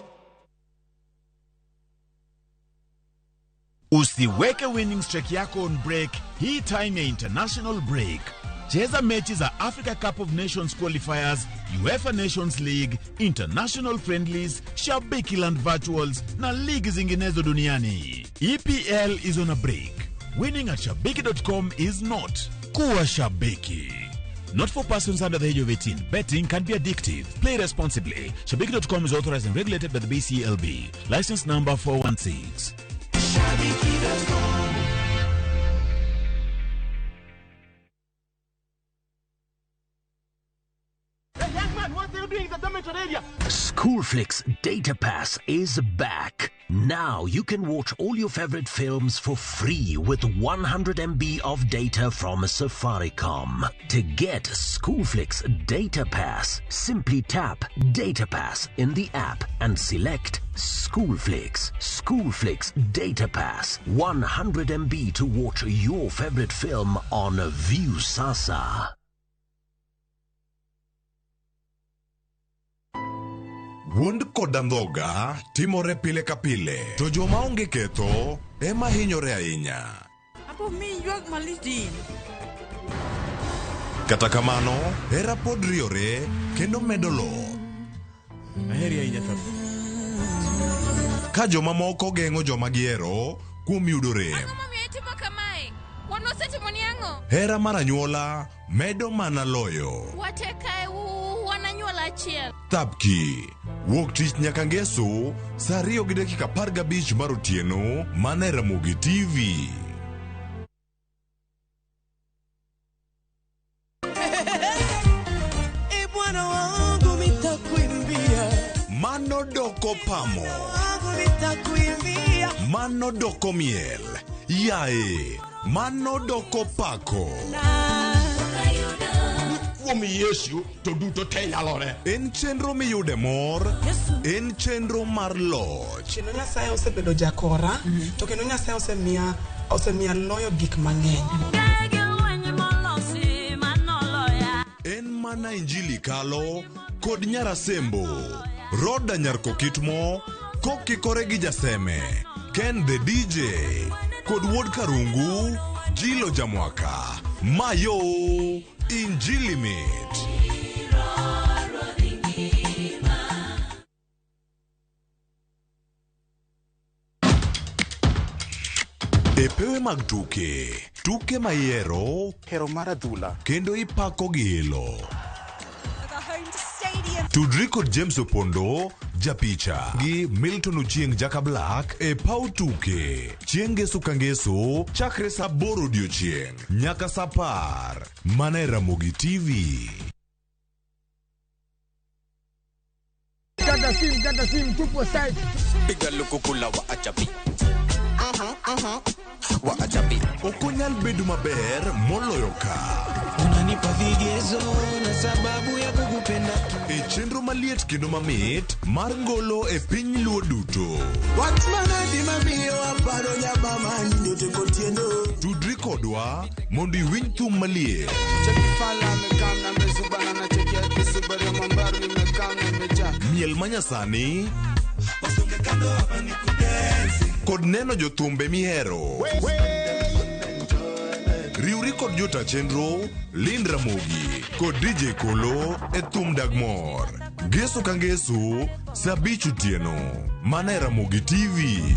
Usiweke winning streak yako on break hii time ya international break. Cheza mechi za Africa Cup of Nations qualifiers, UEFA Nations League, international friendlies, Shabiki Land virtuals na ligi zinginezo duniani. EPL is on a break. Winning at shabiki.com is not. Kuwa shabiki. Not for persons under the age of 18. Betting can be addictive. Play responsibly. Shabiki.com is authorized and regulated by the BCLB. License number 416. Shabiki.com. Hey, young man, what are you doing in the dormitory area? Schoolflix Data Pass is back. Now you can watch all your favorite films for free with 100 MB of data from Safaricom. To get Schoolflix Data Pass, simply tap Data Pass in the app and select Schoolflix. Schoolflix Data Pass, 100 MB to watch your favorite film on Viusasa. Wuond kod andhoga timore pile ka pile, to joma onge ketho ema hinyore ahinya. Apo mi ywak malich din. Kata kamano, hera pod riore kendo medo loth. Aheri ahinya Fabi. Ka jomamoko geng'o joma gihero kuom yudo rem. Ang'o momiyo itimo kamae? Wan wasetimoni ang'o? Hera mar anyuola medo mana loyo. Wate kae wan anyuola achiel. Thapki. Wuok tich nyaka ngeso saa 2:15 mar otieno mana e Ramogi TV. E Bwana wangu nitakuimbia. Mano doko pamo. Wangu nitakuimbia. Mano doko miel. Yae. Mano doko pako. Kuom Yesu to duto te nyalore. En chenro miyude mor, en chenro mar loch. Kendo Nyasaye osebedo jakora, to kendo Nyasaye osemiya loyo gik mang'eny. En mana Injili kalo kod Nyarasembo, Roda Nyarkokitmo, kokikore gi Jaseme, Ken the DJ, kod Wuod Karungu, Jilo Jamwaka, Mayo, Injili mit. E pewe mag tuke, tuke mayiero, hero mar adhula, kendo ipako gi ilo. Tudri kod James Opondo, japicha, gi Milton Ochieng Jaka Black e paw tuke. Chieng' ngeso ka ngeso, chakre saa 8 odiochieng' nyaka saa 10. Mana e Ramogi TV. Kata sim, tupo site. Piga lukukula wa achapi. Wa achapi. Ok onyal bedo maber moloyo ka. Unanipa vigezo na sababu ya kukupenda. E chenro maliet kendo mamit mar ngolo e piny Luo duto. Wach manadi mamiyo aparo nyabama nyote kotieno. Tudri kodwa mondo iwinj thum maliet. Miel manyasani kod neno jothumbe mihero. Riwri kod jota chenro Lind Ramogi kod DJ Kolo e thum dag mor. Ngeso ka ngeso saa 5 otieno mana e Ramogi TV.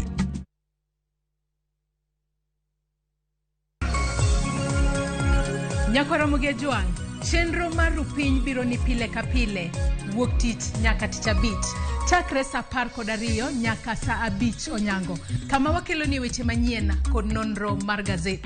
Nyakwa Ramogi Ajwang', chenro mar Rupiny biro ni pile ka pile, wuok tich nyaka tich abich, chakre saa 12 nyaka saa 5 onyango, kama wakeloni weche manyien kod nonro mar gazet.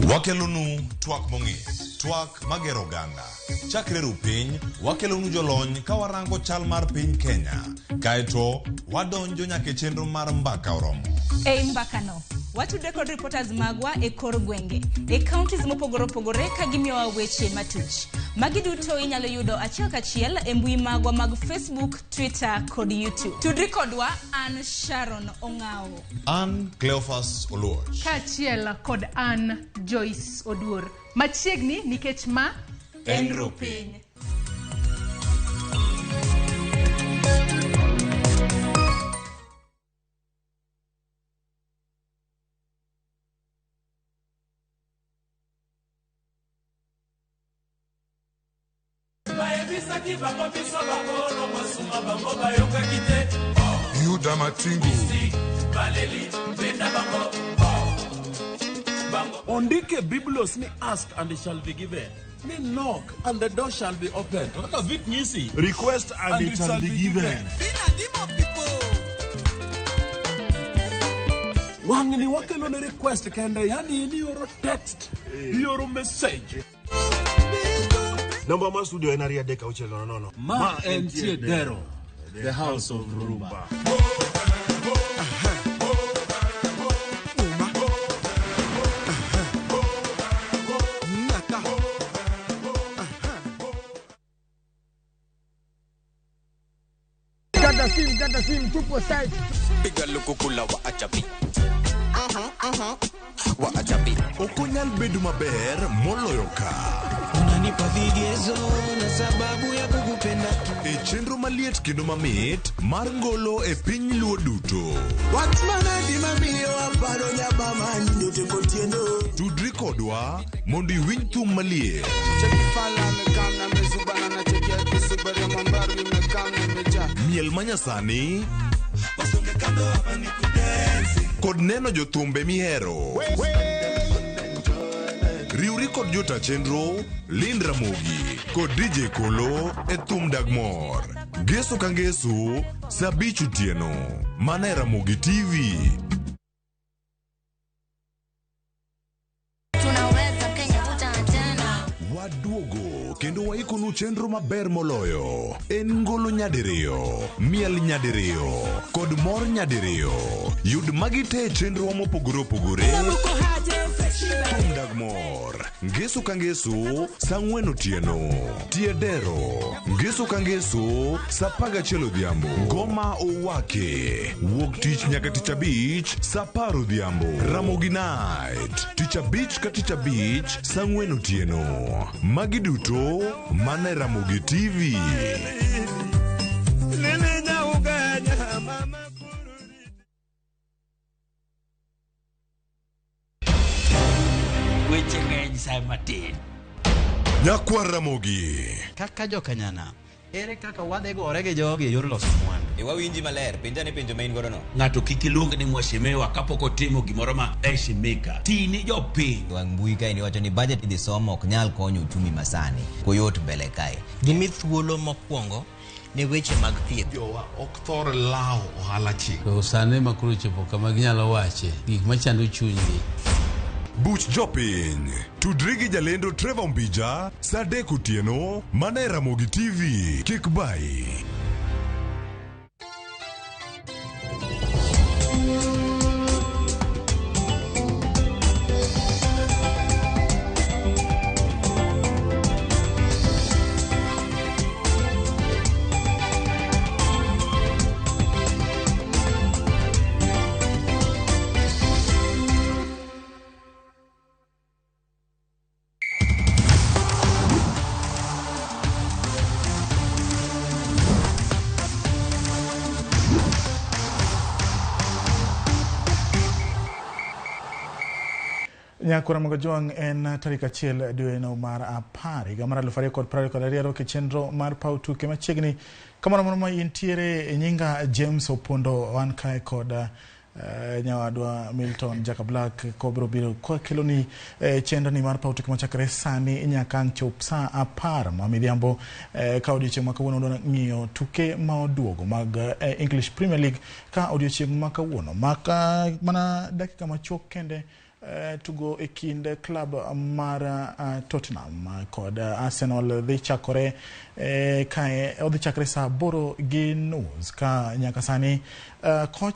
Wakelonu twak mong'ith, twak magero oganda. Chakre Rupiny, wakelonu jolony ka warango chal mar piny Kenya. Kaeto, wadonjo nyaka e chenro mar mbaka oromo. Ei mbakano, Watudre kod reporters magwa e kor gwenge, e counties mopogore opogore ka gimiyowa weche matuch. Magi duto inyalo yudo achiel kachiel e mbui magwa mag Facebook, Twitter kod YouTube. Tudri kodwa an Sharon Ong'awo. An Cleophas Oluoch. Kaachiel kod an Joyce Oduor. Machiegni nikech ma En Rupiny. Bayebisaki bango biso bakolo mosuma bango bayokaki te. Yuda Matingu. Baleli benda bango bango. Ondike Biblos ni ask and it shall be given. Ni knock and the door shall be opened. Kaka Vic Nyisi. Request and it shall be given. Wang'ni wakelo ne request kende, yani in ioro text, ioro message. Namba mar studio en 23600. Ma entie Dero, the house of Rumba. Kata sim, tupo site. Piga lukukula wa achapi. Wa achapi. Ok onyal bedo maber moloyo ka. Unanipa vigezo na sababu ya kukupenda. E chenro maliet kendo mamit mar ngolo e piny Luo duto. Wach manadi mamiyo aparo nyabama nyote kotieno. Tudri kodwa mondo iwinj thum maliet. Miel manyasani kod neno jothumbe mihero. Riwri kod jota chenro Lind Ramogi kod DJ Kolo e thum dag mor. Ngeso ka ngeso saa 5 otieno mana e Ramogi TV. Tunaweza Kenya tena. Waduogo kendo waikonu chenro maber moloyo. En ngolo nyadiriyo, miel nyadiriyo kod mor nyadiriyo. Yud magi te e chenro mopogore opogore. Thum dag mor. Ngeso ka ngeso saa 4 otieno. Tie dero. Ngeso ka ngeso saa 11 odhiambo. Ngoma owake. Wuok tich nyaka tich abich saa 10 odhiambo. Ramogi Night. Tich abich ka tich abich saa 4 otieno. Magi duto mana e Ramogi TV. Weche ng'eny sa matin. Nyakwar Ramogi. Kaka jokanyana, ere kaka wadhi gore gi jogi e yor loso mwandu? E wawinji maler, penja ne penjo ma in godo no. Ng'ato kik iluong ni mheshimiwa kapok otimo gimoro ma heshimika. Tini jopiny. Wang' mbui kae ni wacho ni budget idhi somo ok nyal konyo uchumi masani. Koyot mbele kae. Gimi thuolo mokwongo ne weche mag thieth. Jowa ok thor lawo ohala chik. To sani ma koro chopo kama ginyalo wache gik machando chunygi. Buch jopiny. Tudri gi jalendo Trevor Mbija saa 3 otieno mana e Ramogi TV. Kik bayi. Nyakwar Ramogi Ojwang' en tarik 1 dwe no mar 10 higa mar 2022 e chenro mar paw tuke machiegni kamoro amora ma intiere. Nyinga James Opondo, wan kae kod nyawadwa Milton Jaka Black kobiro biro keloni chenro ni mar paw tuke machakre sani nyaka ang' chop saa 10 ma midhiambo. Ka odiochieng' ma kawuono wadwa ng'iyo tuke ma oduogo mag English Premier League ka odiochieng' ma kawuono mana dakika machuok kende tugo e kind club mar Tottenham kod Arsenal dhi chakore kae odhi chakre saa 8:30 ka nyaka sani kocha